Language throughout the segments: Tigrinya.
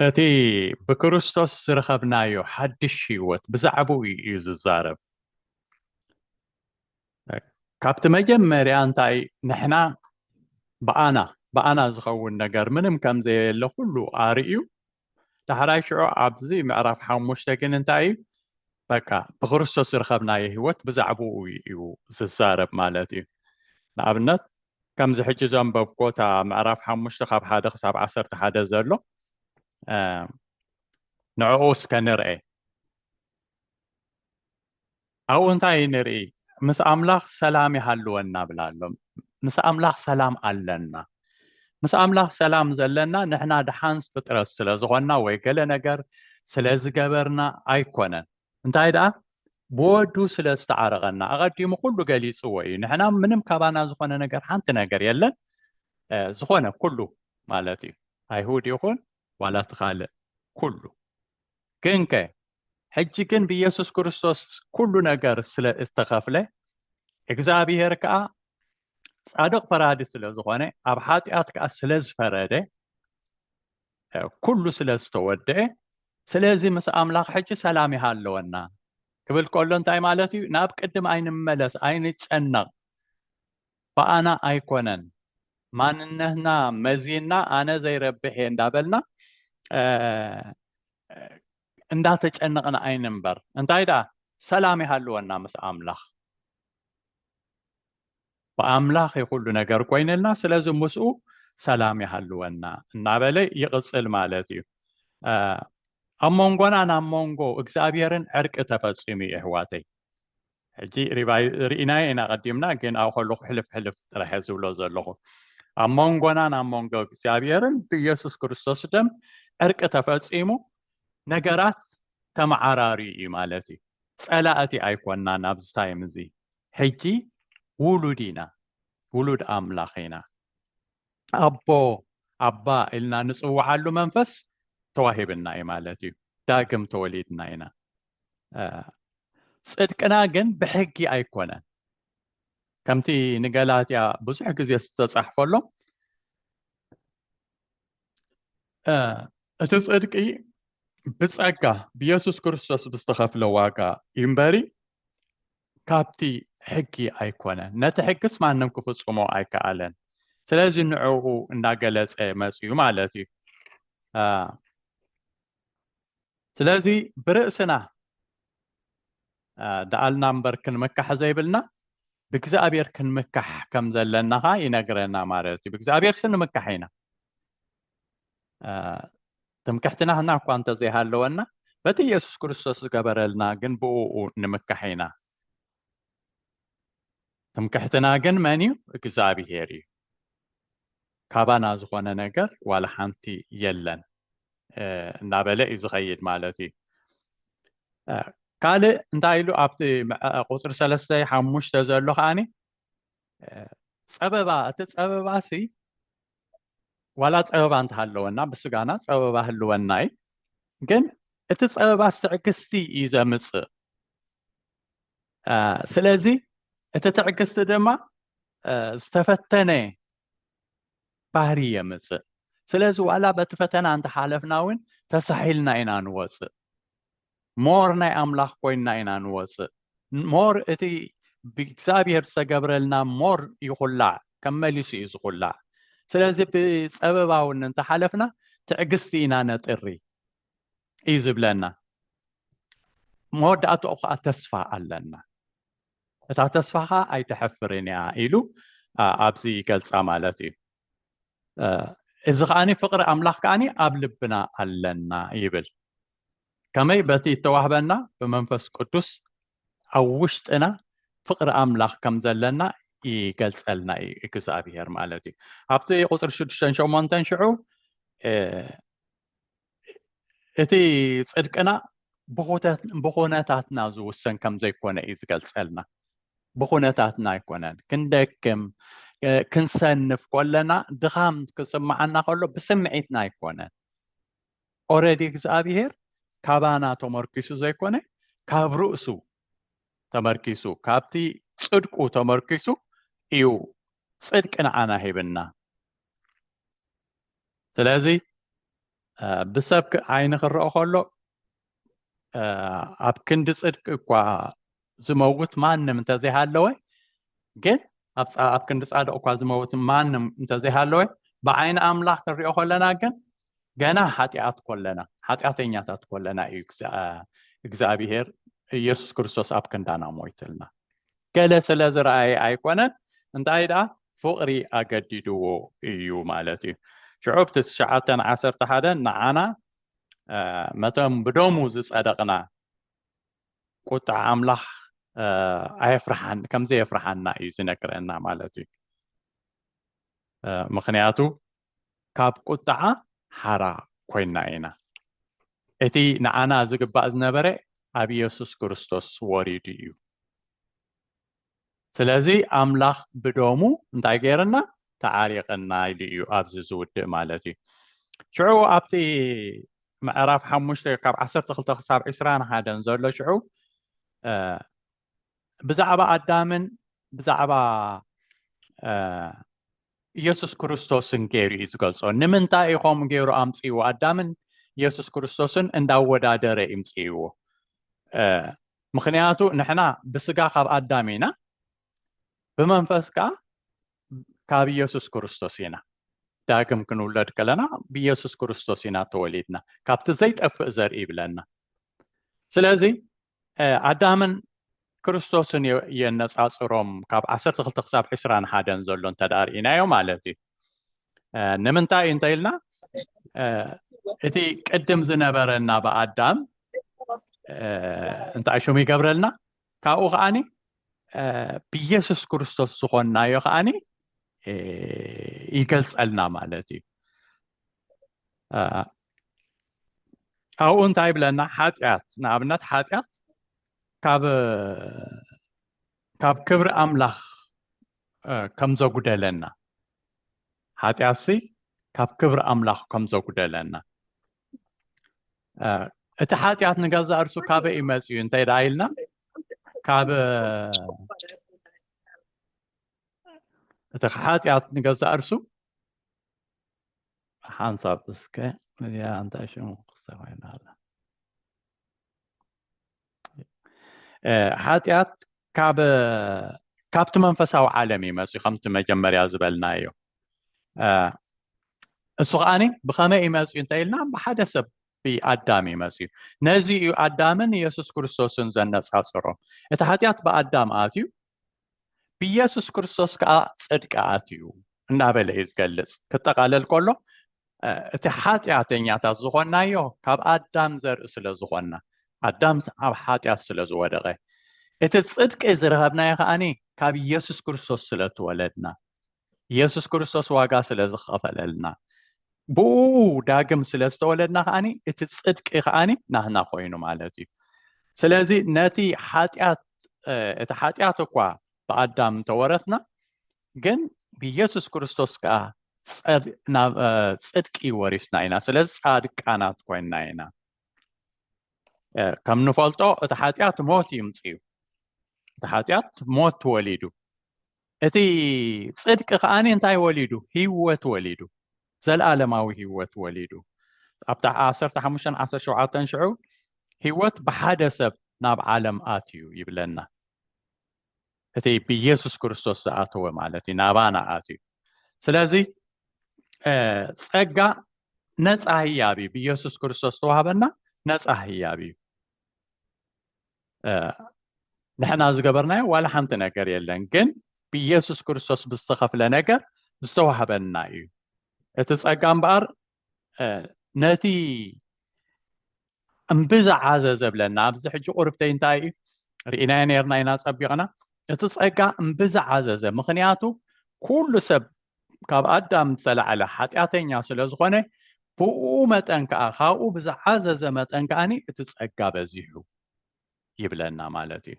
እቲ ብክርስቶስ ዝረኸብናዮ ሓድሽ ህይወት ብዛዕባኡ እዩ ዝዛረብ። ካብቲ መጀመርያ እንታይ ንሕና ብኣና ብኣና ዝኸውን ነገር ምንም ከም ዘየለ ኩሉ ኣርእዩ። ዳሕራይ ሽዑ ኣብዚ ምዕራፍ ሓሙሽተ ግን እንታይ እዩ? በቃ ብክርስቶስ ዝረኸብናዮ ህይወት ብዛዕባኡ እዩ ዝዛረብ ማለት እዩ። ንኣብነት ከምዚ ሕጂ ዘንበብኮ እታ ምዕራፍ ሓሙሽተ ካብ ሓደ ክሳብ ዓሰርተ ሓደ ዘሎ ንዕኡ እስከ ንርኤ። ኣብኡ እንታይ ንርኢ? ምስ ኣምላኽ ሰላም ይሃልወና ብላ ኣሎ። ምስ ኣምላኽ ሰላም ኣለና። ምስ ኣምላኽ ሰላም ዘለና ንሕና ደሓን ፍጥረት ስለ ዝኾንና ወይ ገለ ነገር ስለ ዝገበርና ኣይኮነን። እንታይ ደኣ ብወዱ ስለ ዝተዓረቐና ኣቐዲሙ ኩሉ ገሊፅዎ እዩ። ንሕና ምንም ካባና ዝኾነ ነገር ሓንቲ ነገር የለን። ዝኾነ ኩሉ ማለት እዩ፣ ኣይሁድ ይኹን ዋላ እቲ ካልእ ኩሉ። ግንከ ሕጂ ግን ብኢየሱስ ክርስቶስ ኩሉ ነገር ስለ እተኸፍለ እግዚኣብሔር ከዓ ጻድቕ ፈራዲ ስለ ዝኾነ ኣብ ሓጢኣት ከዓ ስለ ዝፈረደ ኩሉ ስለ ዝተወደአ፣ ስለዚ ምስ ኣምላኽ ሕጂ ሰላም ይሃለወና ክብል ከሎ እንታይ ማለት እዩ? ናብ ቅድም ኣይንመለስ፣ ኣይንጨነቕ። ብኣና ኣይኮነን ማንነትና መዚና ኣነ ዘይረብሕ እየ እንዳበልና እንዳተጨነቕና ኣይንንበር። እንታይ ደኣ ሰላም ይሃልወና ምስ ኣምላኽ። ብኣምላኽ ይኹሉ ነገር ኮይንልና፣ ስለዚ ምስኡ ሰላም ይሃልወና እናበለ ይቕጽል ማለት እዩ። ኣብ መንጎና ናብ መንጎ እግዚኣብሔርን ዕርቂ ተፈጺሙ እዩ ኣሕዋተይ። ሕጂ ሪኢናዮ ኢና ቀዲምና፣ ግን ኣብ ከለኹ ሕልፍ ሕልፍ ጥራሕ ዝብሎ ዘለኹ ኣብ መንጎና ናብ መንጎ እግዚኣብሔርን ብኢየሱስ ክርስቶስ ደም ዕርቂ ተፈጺሙ ነገራት ተመዓራሪ እዩ ማለት እዩ። ጸላእቲ ኣይኮንና ናብዚ ታይም እዚ። ሕጂ ውሉድ ኢና፣ ውሉድ ኣምላኽ ኢና። ኣቦ ኣባ ኢልና ንጽውዓሉ መንፈስ ተዋሂብና እዩ ማለት እዩ። ዳግም ተወሊድና ኢና። ጽድቅና ግን ብሕጊ ኣይኮነን። ከምቲ ንገላትያ ብዙሕ ግዜ ዝተጻሕፈሎም እቲ ጽድቂ ብጸጋ ብኢየሱስ ክርስቶስ ብዝተኸፍለ ዋጋ እዩ እምበሪ ካብቲ ሕጊ ኣይኮነን። ነቲ ሕግስ ማንም ክፍጽሞ ኣይከኣለን። ስለዚ ንዕኡ እናገለጸ መጽዩ ማለት እዩ። ስለዚ ብርእስና ደኣልና እምበር ክንምካሕ ዘይብልና ብእግዚኣብሔር ክንምካሕ ከም ዘለና ኸዓ ይነግረና ማለት እዩ። ብእግዚኣብሔር ስንምካሕ ኢና። ትምክሕትና ህና እኳ እንተዘይሃለወና በቲ ኢየሱስ ክርስቶስ ዝገበረልና ግን ብእኡ ንምካሕ ኢና። ትምክሕትና ግን መን እዩ? እግዚኣብሔር እዩ። ካባና ዝኾነ ነገር ዋላ ሓንቲ የለን እናበለ እዩ ዝኸይድ ማለት እዩ። ካልእ እንታይ ኢሉ ኣብቲ ቁፅሪ ሰለስተ ሓሙሽተ ዘሎ ከዓኒ ጸበባ፣ እቲ ጸበባ ሲ ዋላ ጸበባ እንተሃለወና ብስጋና ጸበባ ህልወና እዩ፣ ግን እቲ ጸበባ ትዕግስቲ እዩ ዘምጽእ። ስለዚ እቲ ትዕግስቲ ድማ ዝተፈተነ ባህሪ የምጽእ። ስለዚ ዋላ በቲ ፈተና እንተሓለፍና እውን ተሳሒልና ኢና ንወጽእ። ሞር ናይ ኣምላኽ ኮይንና ኢና ንወጽእ። ሞር እቲ ብእግዚኣብሔር ዝተገብረልና ሞር ይኹላዕ፣ ከም መሊሱ እዩ ዝኹላዕ። ስለዚ ብጸበባውን እንተሓለፍና ትዕግስቲ ኢና ነጥሪ እዩ ዝብለና። መወዳእትኡ ከዓ ተስፋ ኣለና። እታ ተስፋኻ ኣይተሐፍርን እያ ኢሉ ኣብዚ ይገልጻ ማለት እዩ። እዚ ከዓኒ ፍቕሪ ኣምላኽ ከዓኒ ኣብ ልብና ኣለና ይብል። ከመይ በቲ እተዋህበና ብመንፈስ ቅዱስ ኣብ ውሽጥና ፍቕሪ ኣምላኽ ከም ዘለና ይገልጸልና እዩ እግዚኣብሔር ማለት እዩ። ኣብቲ ቁፅሪ ሽዱሽተን ሸሞንተን ሽዑ እቲ ጽድቅና ብኹነታትና ዝውሰን ከም ዘይኮነ እዩ ዝገልጸልና። ብኹነታትና ኣይኮነን። ክንደክም ክንሰንፍ ከለና ድኻም ክስምዓና ከሎ ብስምዒትና ኣይኮነን። ኦረዲ እግዚኣብሔር ካባና ተመርኪሱ ዘይኮነ ካብ ርእሱ ተመርኪሱ ካብቲ ጽድቁ ተመርኪሱ እዩ ጽድቂ ንዓና ሂብና። ስለዚ ብሰብ ዓይኒ ክረኦ ከሎ ኣብ ክንዲ ፅድቂ እኳ ዝመውት ማንም እንተዘይሃለወ፣ ግን ኣብ ክንዲ ፃድቕ እኳ ዝመውት ማንም እንተዘይሃለወ፣ ብዓይኒ ኣምላኽ ክንሪኦ ከለና ግን ገና ሓጢኣት ኮለና፣ ሓጢኣተኛታት ኮለና እዩ እግዚኣብሔር ኢየሱስ ክርስቶስ ኣብ ክንዳና ሞይትልና። ገለ ስለ ዝረኣየ ኣይኮነን፣ እንታይ ደኣ ፍቕሪ ኣገዲድዎ እዩ ማለት እዩ። ሽዑ ኣብቲ ትሽዓተን ዓሰርተ ሓደን ንዓና መቶም ብደሙ ዝጸደቕና ቁጣ ኣምላኽ ኣየፍርሓን ከም ዘየፍርሓና እዩ ዝነግረና ማለት እዩ። ምክንያቱ ካብ ቁጣዓ ሓራ ኮይና ኢና። እቲ ንዓና ዝግባእ ዝነበረ ኣብ ኢየሱስ ክርስቶስ ወሪዱ እዩ። ስለዚ ኣምላኽ ብደሙ እንታይ ገይርና? ተዓሪቕና ኢሉ እዩ ኣብዚ ዝውድእ ማለት እዩ። ሽዑ ኣብቲ ምዕራፍ ሓሙሽተ ካብ ዓሰርተ ክልተ ክሳብ ዕስራን ሓደን ዘሎ ሽዑ ብዛዕባ ኣዳምን ብዛዕባ ኢየሱስ ክርስቶስን ገይሩ እዩ ዝገልጾ። ንምንታይ እዩ ከምኡ ገይሩ ኣምጽእዎ? ኣዳምን ኢየሱስ ክርስቶስን እንዳወዳደረ ይምጽእዎ። ምክንያቱ ንሕና ብስጋ ካብ ኣዳም ኢና፣ ብመንፈስ ከዓ ካብ ኢየሱስ ክርስቶስ ኢና። ዳግም ክንውለድ ከለና ብኢየሱስ ክርስቶስ ኢና ተወሊድና፣ ካብቲ ዘይጠፍእ ዘርኢ ይብለና። ስለዚ ኣዳምን ክርስቶስን የነፃፅሮም፣ ካብ ዓሰርተ ክልተ ክሳብ ዕስራን ሓደን ዘሎ እንተ ርኢናዮ ማለት እዩ። ንምንታይ እንተ ኢልና እቲ ቅድም ዝነበረና ብኣዳም እንታይ ሽሙ ይገብረልና፣ ካብኡ ከዓኒ ብኢየሱስ ክርስቶስ ዝኾንናዮ ከዓኒ ይገልፀልና ማለት እዩ። ኣብኡ እንታይ ይብለና? ሓጢኣት፣ ንኣብነት ሓጢኣት ካብ ካብ ክብሪ ኣምላኽ ከም ዘጉደለና፣ ሓጢኣትሲ ካብ ክብሪ ኣምላኽ ከም ዘጉደለና። እቲ ሓጢኣት ንገዛእ እርሱ ካበይ እዩ መፅዩ እንተ ደኣ ኢልና፣ ካብ እቲ ሓጢኣት ንገዛእ እርሱ ሓንሳብ እስከ እዚኣ እንታይ ሽሙ ክስተ ኮይና ኣላ። ሓጢኣት ካብ ካብቲ መንፈሳዊ ዓለም እዩ መፅዩ፣ ከምቲ መጀመርያ ዝበልናዮ። እሱ ከዓኒ ብኸመይ እዩ መፅዩ እንተ ኢልና፣ ብሓደ ሰብ ኣዳም እዩ መፅዩ። ነዚ እዩ ኣዳምን ኢየሱስ ክርስቶስን ዘነፃፅሮም። እቲ ሓጢኣት ብኣዳም ኣትዩ፣ ብኢየሱስ ክርስቶስ ከዓ ፅድቂ ኣትዩ እናበለ እዩ ዝገልፅ። ክጠቓለል ከሎ እቲ ሓጢኣተኛታት ዝኾንናዮ ካብ ኣዳም ዘርኢ ስለ ዝኾንና፣ ኣዳም ኣብ ሓጢኣት ስለ ዝወደቐ፣ እቲ ፅድቂ ዝረኸብናዮ ከዓኒ ካብ ኢየሱስ ክርስቶስ ስለ ትወለድና፣ ኢየሱስ ክርስቶስ ዋጋ ስለ ዝኸፈለልና፣ ብኡ ዳግም ስለ ዝተወለድና ከዓኒ እቲ ፅድቂ ከዓኒ ናህና ኮይኑ ማለት እዩ። ስለዚ ነቲ ሓጢኣት እቲ ሓጢኣት እኳ ብኣዳም እንተወረስና፣ ግን ብኢየሱስ ክርስቶስ ከዓ ናብ ፅድቂ ወሪስና ኢና። ስለዚ ፃድቃናት ኮይንና ኢና። ከም ንፈልጦ እቲ ሓጢኣት ሞት ይምፅዩ። እቲ ሓጢኣት ሞት ወሊዱ፣ እቲ ፅድቂ ከዓኒ እንታይ ወሊዱ? ህይወት ወሊዱ፣ ዘለኣለማዊ ህይወት ወሊዱ። ኣብታ ዓሰርተ ሓሙሽተን ዓሰርተ ሸውዓተን ሽዑ ህይወት ብሓደ ሰብ ናብ ዓለም ኣትዩ ይብለና። እቲ ብኢየሱስ ክርስቶስ ዝኣተወ ማለት እዩ፣ ናባና ኣትዩ። ስለዚ ጸጋ ነፃ ህያብ እዩ፣ ብኢየሱስ ክርስቶስ ዝተዋህበና ነፃ ህያብ እዩ። ንሕና ዝገበርናዮ ዋላ ሓንቲ ነገር የለን፣ ግን ብኢየሱስ ክርስቶስ ብዝተኸፍለ ነገር ዝተዋህበና እዩ። እቲ ጸጋ እምበኣር ነቲ እምብዛ ዓዘ ዘብለና፣ ኣብዚ ሕጂ ቁርብተይ እንታይ እዩ ርኢናዮ ነርና ኢና ጸቢቕና። እቲ ጸጋ እምብዛ ዓዘዘ፣ ምኽንያቱ ኩሉ ሰብ ካብ ኣዳም ዝተላዕለ ሓጢኣተኛ ስለ ዝኾነ፣ ብኡ መጠን ከኣ፣ ካብኡ ብዝዓዘዘ መጠን ከኣኒ እቲ ጸጋ በዚሑ ይብለና ማለት እዩ።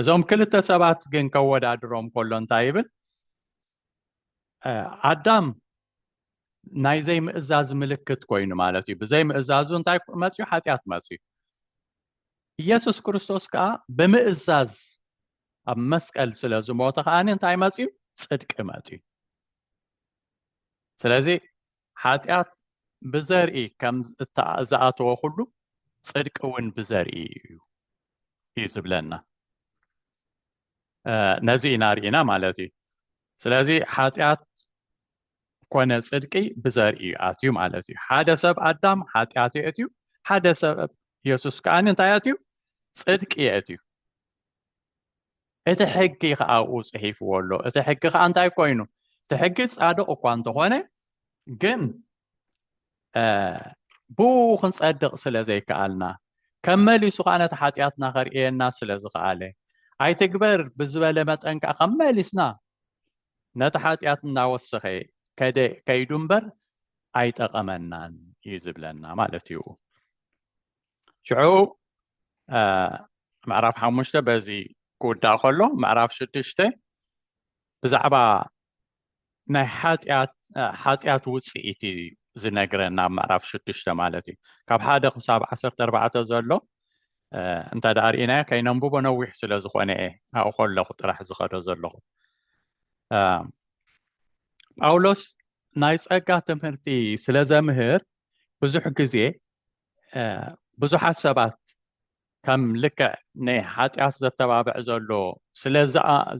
እዞም ክልተ ሰባት ግን ከወዳድሮም ከሎ እንታይ ይብል? ኣዳም ናይ ዘይምእዛዝ ምልክት ኮይኑ ማለት እዩ። ብዘይምእዛዙ እንታይ መፅዩ? ሓጢኣት መፅዩ። ኢየሱስ ክርስቶስ ከዓ ብምእዛዝ ኣብ መስቀል ስለ ዝሞተ ከዓኒ እንታይ መፅዩ? ፅድቂ መፅዩ። ስለዚ ሓጢኣት ብዘርኢ ከም ዝኣተወ ኩሉ ጽድቂ እውን ብዘርኢ እዩ እዩ ዝብለና። ነዚ ኢና ርኢና ማለት እዩ። ስለዚ ሓጢኣት ኮነ ጽድቂ ብዘርኢ እዩ ኣትዩ ማለት እዩ። ሓደ ሰብ ኣዳም ሓጢኣት የእትዩ፣ ሓደ ሰብ የሱስ ከኣ እንታይ ኣትዩ? ጽድቂ የእትዩ። እቲ ሕጊ ከኣ ኣብኡ ጽሒፍዎ ኣሎ። እቲ ሕጊ ከኣ እንታይ ኮይኑ? እቲ ሕጊ ጻድቕ እኳ እንተኾነ ግን ብኡ ክንጸድቕ ስለ ዘይከኣልና ከም መሊሱ ከኣ ነቲ ሓጢኣትና ከርእየና ስለ ዝኸኣለ ኣይትግበር ብዝበለ መጠን ከኣ ከም መሊስና ነቲ ሓጢኣት እናወሰኸ ከደ ከይዱ እምበር ኣይጠቐመናን እዩ ዝብለና ማለት እዩ። ሽዑ ምዕራፍ ሓሙሽተ በዚ ክውዳእ ከሎ ምዕራፍ ሽዱሽተ ብዛዕባ ናይ ሓጢኣት ውፅኢት እዩ ዝነግረና ኣብ ምዕራፍ ሽዱሽተ ማለት እዩ። ካብ ሓደ ክሳብ ዓሰርተ ኣርባዕተ ዘሎ እንተ ደኣ ርኢናዮ ከይነንብቦ ነዊሕ ስለ ዝኾነ እየ ኣብኡ ከለኹ ጥራሕ ዝኸዶ ዘለኹ። ጳውሎስ ናይ ጸጋ ትምህርቲ ስለ ዘምህር ብዙሕ ግዜ ብዙሓት ሰባት ከም ልክዕ ንሓጢኣት ዘተባብዕ ዘሎ ስለ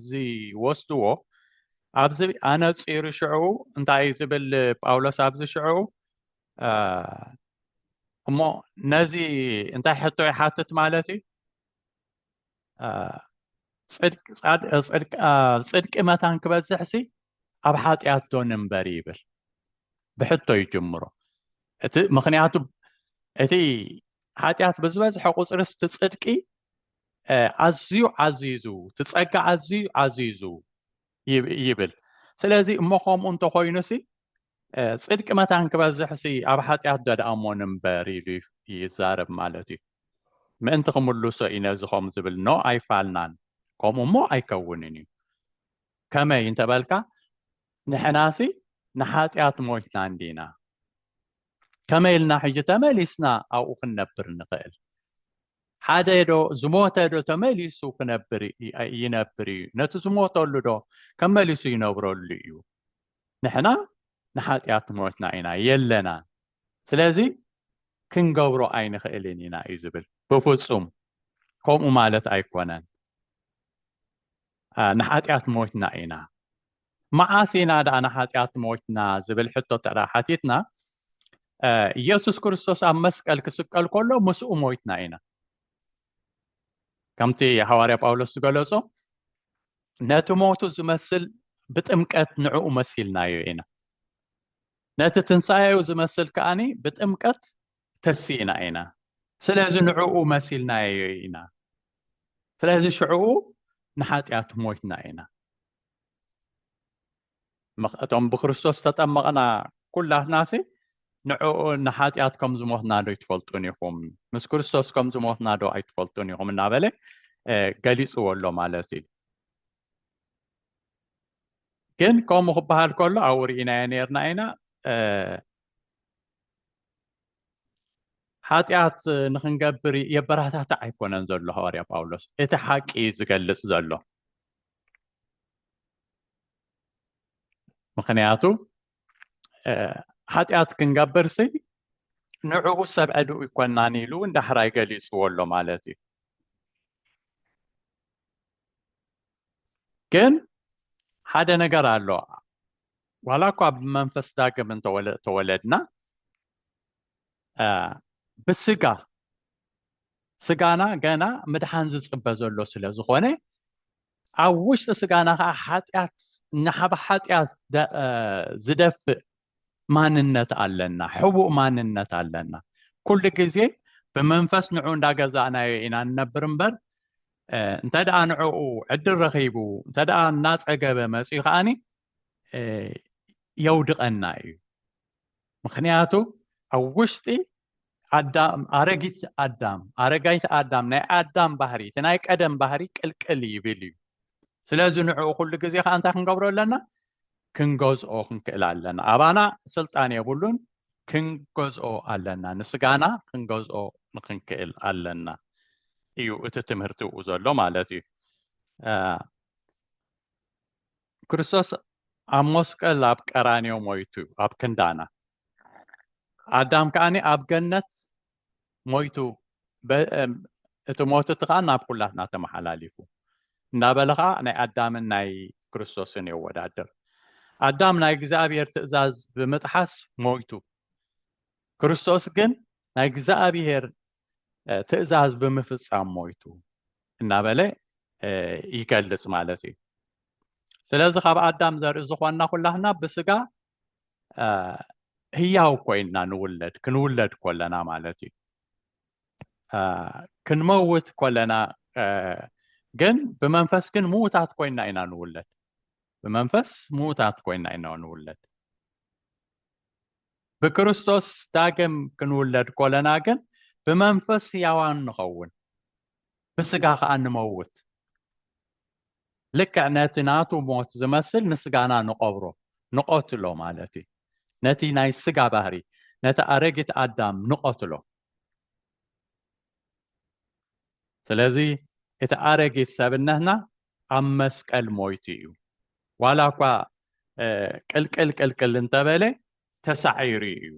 ዝወስድዎ ኣብዚ ኣነፂሩ ሽዑ እንታይ ዝብል ጳውሎስ ኣብዚ ሽዑ እሞ ነዚ እንታይ ሕቶ ይሓትት ማለት እዩ? ጽድቂ መታን ክበዝሕሲ ኣብ ሓጢኣት ዶ ንንበር ይብል። ብሕቶ ይጅምሮ። እቲ ምኽንያቱ እቲ ሓጢኣት ብዝበዝሐ ቁፅርስ እቲ ጽድቂ ኣዝዩ ዓዚዙ እቲ ጸጋ ኣዝዩ ዓዚዙ ይብል። ስለዚ እሞ ከምኡ እንተኮይኑሲ ጽድቂ መታን ክበዝሕሲ ኣብ ሓጢኣት ዶ ደኣ እሞ ንንበር ኢሉ ይዛረብ ማለት እዩ። ምእንቲ ክምልሶ እዩ ነዚ ከም ዝብል ኖ ኣይፋልናን። ከምኡ እሞ ኣይከውንን እዩ። ከመይ እንተበልካ ንሕናሲ ንሓጢኣት ሞይትና እንዲና። ከመይ ኢልና ሕጂ ተመሊስና ኣብኡ ክንነብር ንኽእል? ሓደ ዶ ዝሞተ ዶ ተመሊሱ ክነብር ይነብር እዩ? ነቲ ዝሞተሉ ዶ ከመሊሱ ይነብረሉ እዩ? ንሕና ንሓጢኣት ሞትና ኢና የለናን። ስለዚ ክንገብሮ ኣይንኽእልን ኢና እዩ ዝብል። ብፍጹም ከምኡ ማለት ኣይኮነን። ንሓጢኣት ሞትና ኢና። መዓስ ኢና ደኣ ንሓጢኣት ሞትና ዝብል ሕቶ ተዳ ሓቲትና ኢየሱስ ክርስቶስ ኣብ መስቀል ክስቀል ከሎ ምስኡ ሞይትና ኢና። ከምቲ ሃዋርያ ጳውሎስ ዝገለጾ ነቲ ሞቱ ዝመስል ብጥምቀት ንዕኡ መሲልናዮ ኢና። ነቲ ትንሳኤኡ ዝመስል ከኣኒ ብጥምቀት ተሲእና ኢና። ስለዚ ንዕኡ መሲልናዮ ኢና። ስለዚ ሽዕኡ ንሓጢኣት ሞይትና ኢና። እቶም ብክርስቶስ ዝተጠመቕና ኩላትናሲ ንዕኡ ንሓጢኣት ከም ዝሞትና ዶ ኣይትፈልጡን ኢኹም? ምስ ክርስቶስ ከም ዝሞትና ዶ ኣይትፈልጡን ኢኹም እናበለ ገሊፅዎ ኣሎ ማለት እዩ። ግን ከምኡ ክበሃል ከሎ ኣብኡ ርኢናዮ ነርና ኢና። ሓጢኣት ንክንገብር የበረታታዕ ኣይኮነን ዘሎ ሃዋርያ ጳውሎስ፣ እቲ ሓቂ እዩ ዝገልፅ ዘሎ። ምክንያቱ ሓጢኣት ክንገብርሲ ንዕኡ ሰብ ዕዱእ ይኮናን ኢሉ እውን ዳሕራይ ገሊፅዎ ኣሎ ማለት እዩ። ግን ሓደ ነገር ኣሎ። ዋላ እኳ ብመንፈስ ዳግም እንተወለድና ብስጋ ስጋና ገና ምድሓን ዝፅበ ዘሎ ስለ ዝኾነ ኣብ ውሽጢ ስጋና ከዓ ሓጢኣት ንሓበ ሓጢኣት ዝደፍእ ማንነት ኣለና፣ ሕቡእ ማንነት ኣለና። ኩሉ ግዜ ብመንፈስ ንዑ እንዳገዛእናዮ ኢና ንነብር እምበር እንተ ደኣ ንዕኡ ዕድል ረኺቡ እንተ ደኣ እናፀገበ መፅኡ ከዓኒ የውድቐና እዩ። ምክንያቱ ኣብ ውሽጢ ኣዳም ኣረጊት ኣዳም ኣረጋይት ኣዳም ናይ ኣዳም ባህሪ እቲ ናይ ቀደም ባህሪ ቅልቅል ይብል እዩ። ስለዚ ንዕኡ ኩሉ ግዜ ከዓ እንታይ ክንገብሮ ኣለና? ክንገዝኦ ክንክእል ኣለና። ኣባና ስልጣን የብሉን። ክንገዝኦ ኣለና። ንስጋና ክንገዝኦ ንክንክእል ኣለና እዩ እቲ ትምህርቲ ኡ ዘሎ ማለት እዩ። ክርስቶስ ኣብ መስቀል ኣብ ቀራንዮ ሞይቱ ኣብ ክንዳና ኣዳም ከዓኒ ኣብ ገነት ሞይቱ፣ በ-፣ እም፣ እቲ ሞት እቲ ከዓ ናብ ኩላትና ተመሓላሊፉ እናበለ ከዓ ናይ ኣዳምን ናይ ክርስቶስን የወዳድር። ኣዳም ናይ እግዚኣብሔር ትእዛዝ ብምጥሓስ ሞይቱ፣ ክርስቶስ ግን ናይ እግዚኣብሔር፣ እ፣ ትእዛዝ ብምፍጻም ሞይቱ እናበለ፣ እ፣ ይገልጽ ማለት እዩ። ስለዚ ካብ ኣዳም ዘርኢ ዝኾንና ኩላህና ብስጋ፣ እ፣ ህያው ኮይንና ንውለድ፣ ክንውለድ ኮለና ማለት እዩ። እ፣ ክንመውት ኮለና፣ እ፣ ግን ብመንፈስ ግን ምዉታት ኮይንና ኢና ንውለድ። ብመንፈስ ምዉታት ኮይንና ኢና ንውለድ። ብክርስቶስ ዳግም ክንውለድ ኮለና ግን ብመንፈስ ህያዋን ንኸውን፣ ብስጋ ከዓ ንመውት። ልክዕ ነቲ ናቱ ሞት ዝመስል ንስጋና ንቐብሮ፣ ንቐትሎ ማለት እዩ። ነቲ ናይ ስጋ ባህሪ፣ ነቲ ኣረጊት ኣዳም ንቐትሎ። ስለዚ እቲ ኣረጊት ሰብነትና ኣብ መስቀል ሞይቱ እዩ። ዋላ እኳ፣ እ፣ ቅልቅል ቅልቅል እንተበለ ተሳዒሩ እዩ፣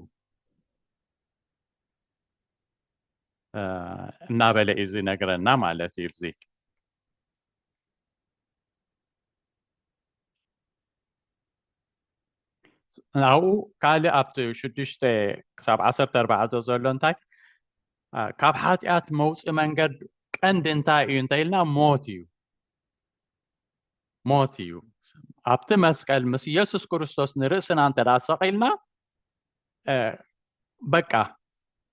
እ፣ እናበለ እዩ ዝነግረና ማለት እዩ። እዚ ኣብኡ ካልእ ኣብቲ ሽዱሽተ ክሳብ ዓሰርተ ኣርባዕተ ዘሎ እንታይ፣ እ፣ ካብ ሓጢኣት መውፅኢ መንገድ ቀንዲ እንታይ እዩ እንተ ኢልና ሞት እዩ። ሞት እዩ። ኣብቲ መስቀል ምስ ኢየሱስ ክርስቶስ ንርእስና እንተ ደኣ ሰቒልና፣ እ፣ በቃ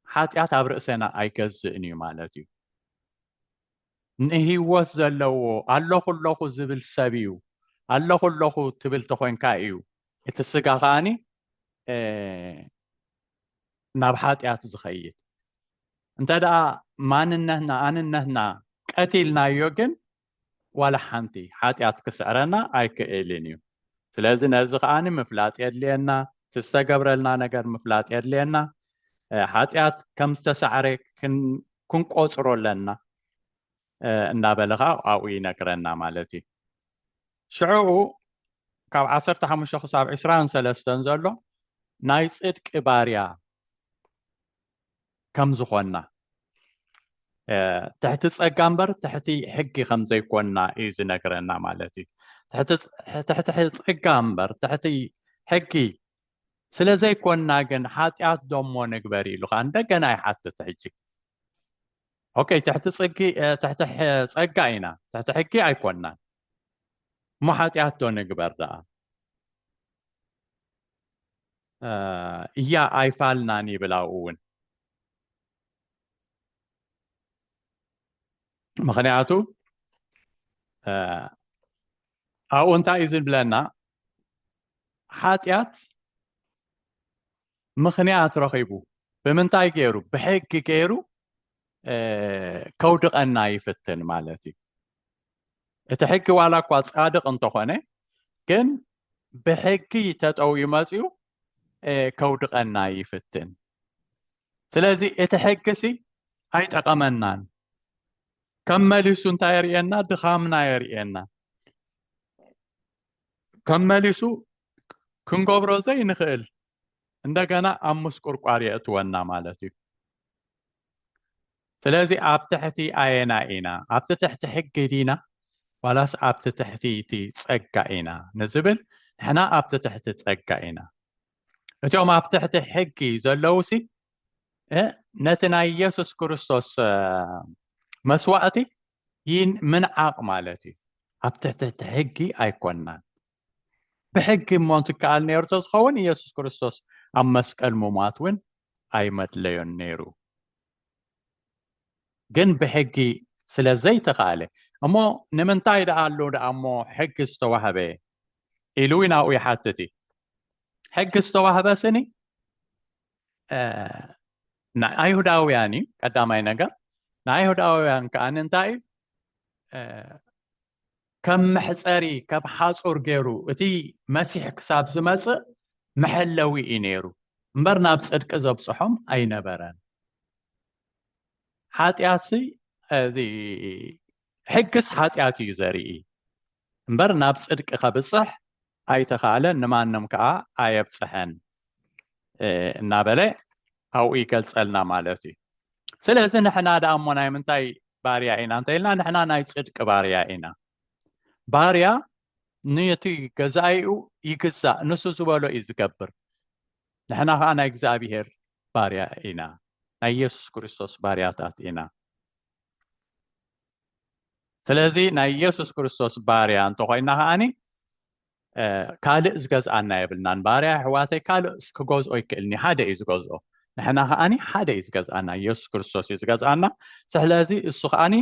ሓጢኣት ኣብ ርእሰና ኣይገዝእን እዩ ማለት እዩ። ንህይወት ዘለዎ ኣለኹ ኣለኹ ዝብል ሰብ እዩ። ኣለኹ ኣለኹ ትብል ተኾይንካ እዩ እቲ ስጋ ከኣኒ፣ እ፣ ናብ ሓጢኣት ዝኸይድ። እንተ ደኣ ማንነትና፣ ኣንነትና ቀቲልናዮ ግን ዋላ ሓንቲ ሓጢኣት ክስዕረና ኣይክእልን እዩ። ስለዚ ነዚ ከኣኒ ምፍላጥ የድልየና፣ እቲ ዝተገብረልና ነገር ምፍላጥ የድልየና። እ፣ ሓጢኣት ከም ዝተሳዕረ ክን-፣ ክንቆጽሮ ኣለና፣ እ፣ እናበለ ኸዓ ኣብኡ ይነግረና ማለት እዩ። ሽዑ ካብ ዓሰርተ ሓሙሽተ ክሳብ ዕስራን ሰለስተን ዘሎ ናይ ጽድቂ ባርያ ከም ዝኾንና፣ እ፣ ትሕቲ ጸጋ እምበር ትሕቲ ሕጊ ከም ዘይኮንና እዩ ዝነግረና ማለት እዩ። ትሕቲ ጸ-፣ ትሕቲ ጸጋ እምበር ትሕቲ ሕጊ ስለ ዘይኮንና ግን ሓጢኣት ዶ እሞ ንግበር ኢሉ ኸዓ እንደገና ይሓትት ሕጂ። ኦኬ፣ ትሕቲ ጽጊ-፣ እ፣ ትሕቲ ሕ-፣ ጸጋ ኢና፣ ትሕቲ ሕጊ ኣይኮንናን። እሞ ሓጢኣት ዶ ንግበር ደኣ? እ፣ እያ ኣይፋልናን ይብል ኣብኡ እውን። ምኽንያቱ፣ እ፣ ኣብኡ እንታይ እዩ ዝብለና? ሓጢኣት ምኽንያት ረኺቡ ብምንታይ ገይሩ? ብሕጊ ገይሩ፣ እ፣ ከውድቐና ይፍትን ማለት እዩ። እቲ ሕጊ ዋላ እኳ ጻድቕ እንተኾነ፣ ግን ብሕጊ ተጠውዩ መጺኡ፣ እ፣ ከውድቐና ይፍትን። ስለዚ እቲ ሕጊ ሲ ኣይጠቐመናን። ከም መሊሱ እንታይ የርእየና? ድኻምና የርእየና። ከም መሊሱ ክንገብሮ ዘይንኽእል እንደገና ኣብ ምስቁርቋር የእትወና ማለት እዩ። ስለዚ ኣብ ትሕቲ ኣየና ኢና? ኣብቲ ትሕቲ ሕጊ ዲና ዋላስ ኣብቲ ትሕቲ እቲ ጸጋ ኢና ንዝብል፣ ንሕና ኣብቲ ትሕቲ ጸጋ ኢና። እቶም ኣብ ትሕቲ ሕጊ ዘለውሲ፣ እ፣ ነቲ ናይ ኢየሱስ ክርስቶስ፣ እ፣ መስዋእቲ ይን-፣ ምንዓቕ ማለት እዩ። ኣብ ትሕቲ እቲ ሕጊ ኣይኮንናን። ብሕጊ እሞ እንትከኣል ነይሩ ተዝኸውን ኢየሱስ ክርስቶስ ኣብ መስቀል ምሟት እውን ኣይመድለዮን ነይሩ። ግን ብሕጊ ስለ ዘይተኻእለ፣ እሞ ንምንታይ ደኣ ኣሎ ደኣ እሞ ሕጊ ዝተዋህበ ኢሉ እውን ኣብኡ ይሓትት እዩ። ሕጊ ዝተዋህበ ስኒ፣ እ፣ ንኣይሁዳውያን እዩ ቀዳማይ ነገር። ንኣይሁዳውያን ከኣ እንታይ እዩ? እ፣ ከም መሕጸሪ፣ ከም ሓጹር ገይሩ እቲ መሲሕ ክሳብ ዝመጽእ መሐለዊ እዩ ነይሩ እምበር ናብ ጽድቂ ዘብጽሖም ኣይነበረን። ሓጢኣትሲ፣ እዚ ሕግስ ሓጢኣት እዩ ዘርኢ እምበር ናብ ጽድቂ ከብጽሕ ኣይተኻእለን፣ ንማንም ከኣ ኣየብጽሐን፣ እ፣ እናበለ ኣብኡ ይገልጸልና ማለት እዩ። ስለዚ ንሕና ደኣ እሞ ናይ ምንታይ ባርያ ኢና እንተኢልና፣ ንሕና ናይ ጽድቂ ባርያ ኢና። ባርያ ነቲ ገዛኢኡ ይግዛእ፣ ንሱ ዝበሎ እዩ ዝገብር። ንሕና ከዓ ናይ እግዚኣብሔር ባርያ ኢና፣ ናይ ኢየሱስ ክርስቶስ ባርያታት ኢና። ስለዚ ናይ ኢየሱስ ክርስቶስ ባርያ እንተኾይና ከዓኒ ካልእ ዝገዝኣና የብልናን። ባርያ ኣሕዋተይ ካልእ ክገዝኦ ይክእልኒ፣ ሓደ እዩ ዝገዝኦ። ንሕና ከዓኒ ሓደ እዩ ዝገዝኣና፣ ኢየሱስ ክርስቶስ እዩ ዝገዝኣና። ስለዚ እሱ ከዓኒ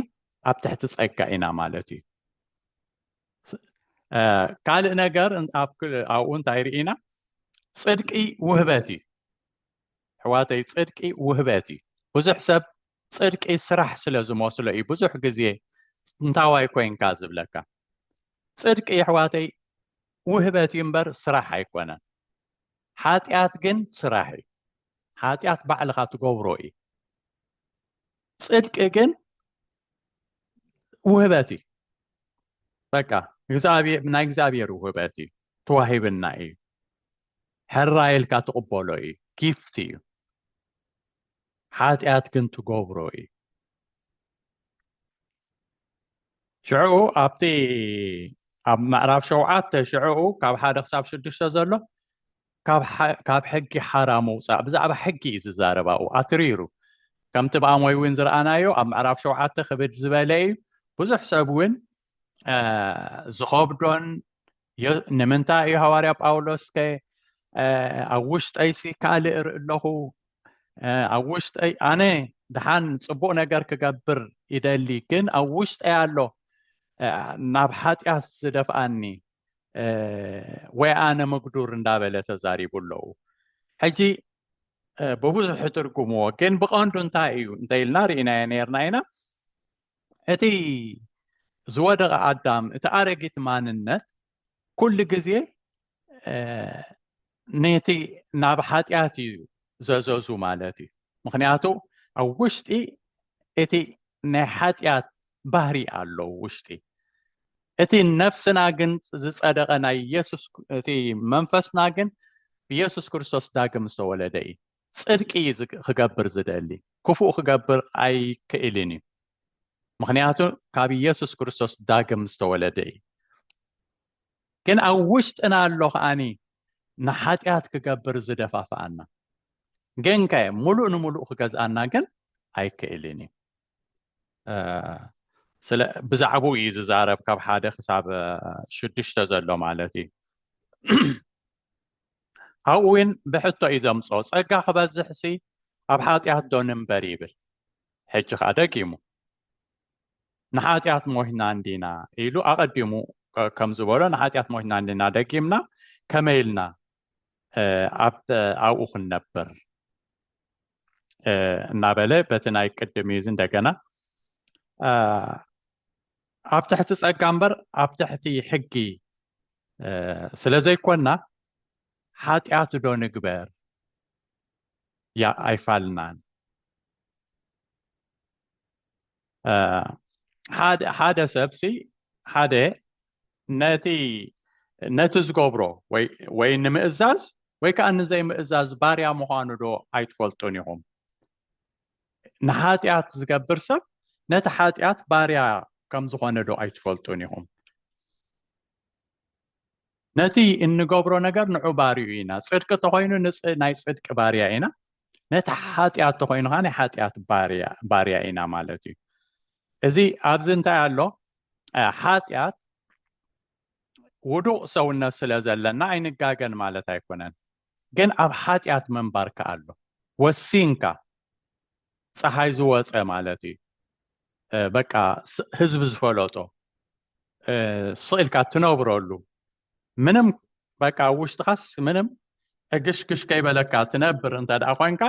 ኣብ ትሕቲ ጸጋ ኢና ማለት እዩ። ካልእ ነገር ኣብኡ እንታይ ርኢና? ጽድቂ ውህበት እዩ ኣሕዋተይ፣ ጽድቂ ውህበት እዩ። ብዙሕ ሰብ ጽድቂ ስራሕ ስለ ዝመስሎ እዩ ብዙሕ ግዜ እንታዋይ ኮይንካ ዝብለካ። ጽድቂ ኣሕዋተይ ውህበት እዩ እምበር ስራሕ ኣይኮነን። ሓጢኣት ግን ስራሕ እዩ። ሓጢኣት ባዕልኻ ትገብሮ እዩ። ጽድቂ ግን ውህበት እዩ። በቃ ናይ እግዚኣብሔር ውህበት እዩ፣ ተዋሂብና እዩ። ሕራይ ኢልካ ትቕበሎ እዩ፣ ጊፍት እዩ። ሓጢኣት ግን ትገብሮ እዩ። ሽዑ ኣብቲ ኣብ ምዕራፍ ሸውዓተ ሽዑኡ ካብ ሓደ ክሳብ ሽዱሽተ ዘሎ ካብ ሕጊ ሓራ ምውፃእ ብዛዕባ ሕጊ እዩ ዝዛረብ ኣብኡ ኣትሪሩ። ከምቲ ብኣሞይ እውን ዝረኣናዮ ኣብ ምዕራፍ ሸውዓተ ክብድ ዝበለ እዩ። ብዙሕ ሰብ እውን ዝኸብዶን ንምንታይ እዩ ሃዋርያ ጳውሎስ ከ ኣብ ውሽጠይሲ ካልእ እርኢ ኣለኹ ኣብ ውሽጠይ ኣነ ደሓን ጽቡቕ ነገር ክገብር ይደሊ፣ ግን ኣብ ውሽጠይ ኣሎ ናብ ሓጢኣት ዝደፍኣኒ ወይ ኣነ ምግዱር እንዳበለ ተዛሪቡ ኣለዉ። ሕጂ ብብዙሕ ትርጉምዎ፣ ግን ብቐንዱ እንታይ እዩ እንተ ኢልና ርኢናዮ ነርና ኢና። እቲ ዝወደቐ ኣዳም፣ እቲ ኣረጊት ማንነት ኩሉ ግዜ ነቲ ናብ ሓጢኣት እዩ ዘዘዙ ማለት እዩ። ምክንያቱ ኣብ ውሽጢ እቲ ናይ ሓጢኣት ባህሪ ኣሎ ውሽጢ። እቲ ነፍስና ግን ዝጸደቐ ናይ ኢየሱስ፣ እቲ መንፈስና ግን ብኢየሱስ ክርስቶስ ዳግም ዝተወለደ እዩ። ጽድቂ እዩ ክገብር ዝደሊ፣ ክፉእ ክገብር ኣይክእልን እዩ። ምክንያቱ ካብ ኢየሱስ ክርስቶስ ዳግም ዝተወለደ እዩ። ግን ኣብ ውሽጥና ኣሎ ከዓኒ ንሓጢኣት ክገብር ዝደፋፍኣና። ግን ከ ሙሉእ ንሙሉእ ክገዝኣና ግን ኣይክእልን እዩ። ስለ ብዛዕባኡ እዩ ዝዛረብ ካብ ሓደ ክሳብ ሽዱሽተ ዘሎ ማለት እዩ። ኣብኡ እውን ብሕቶ እዩ ዘምፅኦ። ጸጋ ክበዝሕ ሲ ኣብ ሓጢኣት ዶ ንንበር ይብል። ሕጂ ከዓ ደጊሙ ንሓጢኣት ሞትና እንዲና ኢሉ ኣቐዲሙ ከም ዝበሎ ንሓጢኣት ሞትና እንዲና ደጊምና ከመይ ኢልና ኣብኡ ክንነብር እናበለ በቲ ናይ ቅድም እዩ እንደገና ኣብ ትሕቲ ጸጋ እምበር ኣብ ትሕቲ ሕጊ ስለ ዘይኮና ሓጢኣት ዶ ንግበር ኣይፋልናን። ሓደ ሰብሲ ሓደ ነቲ ነቲ ዝገብሮ ወይ ንምእዛዝ ወይ ከዓ ንዘይምእዛዝ ባርያ ምዃኑ ዶ ኣይትፈልጡን ኢኹም? ንሓጢኣት ዝገብር ሰብ ነቲ ሓጢኣት ባርያ ከም ዝኾነ ዶ ኣይትፈልጡን ኢኹም? ነቲ እንገብሮ ነገር ንዑ ባርዩ ኢና። ጽድቂ ተኾይኑ ናይ ጽድቂ ባርያ ኢና። ነቲ ሓጢኣት ተኾይኑ ከዓ ናይ ሓጢኣት ባርያ ኢና ማለት እዩ። እዚ ኣብዚ እንታይ ኣሎ? ሓጢኣት ውዱቕ ሰውነት ስለ ዘለና ኣይንጋገን ማለት ኣይኮነን። ግን ኣብ ሓጢኣት ምንባር ከኣሎ ወሲንካ ፀሓይ ዝወፀ ማለት እዩ። በቃ ህዝቢ ዝፈለጦ ስቕ ኢልካ ትነብረሉ ምንም በቃ ውሽጥኻስ ምንም እግሽግሽ ከይበለካ ትነብር እንተ ደኣ ኮንካ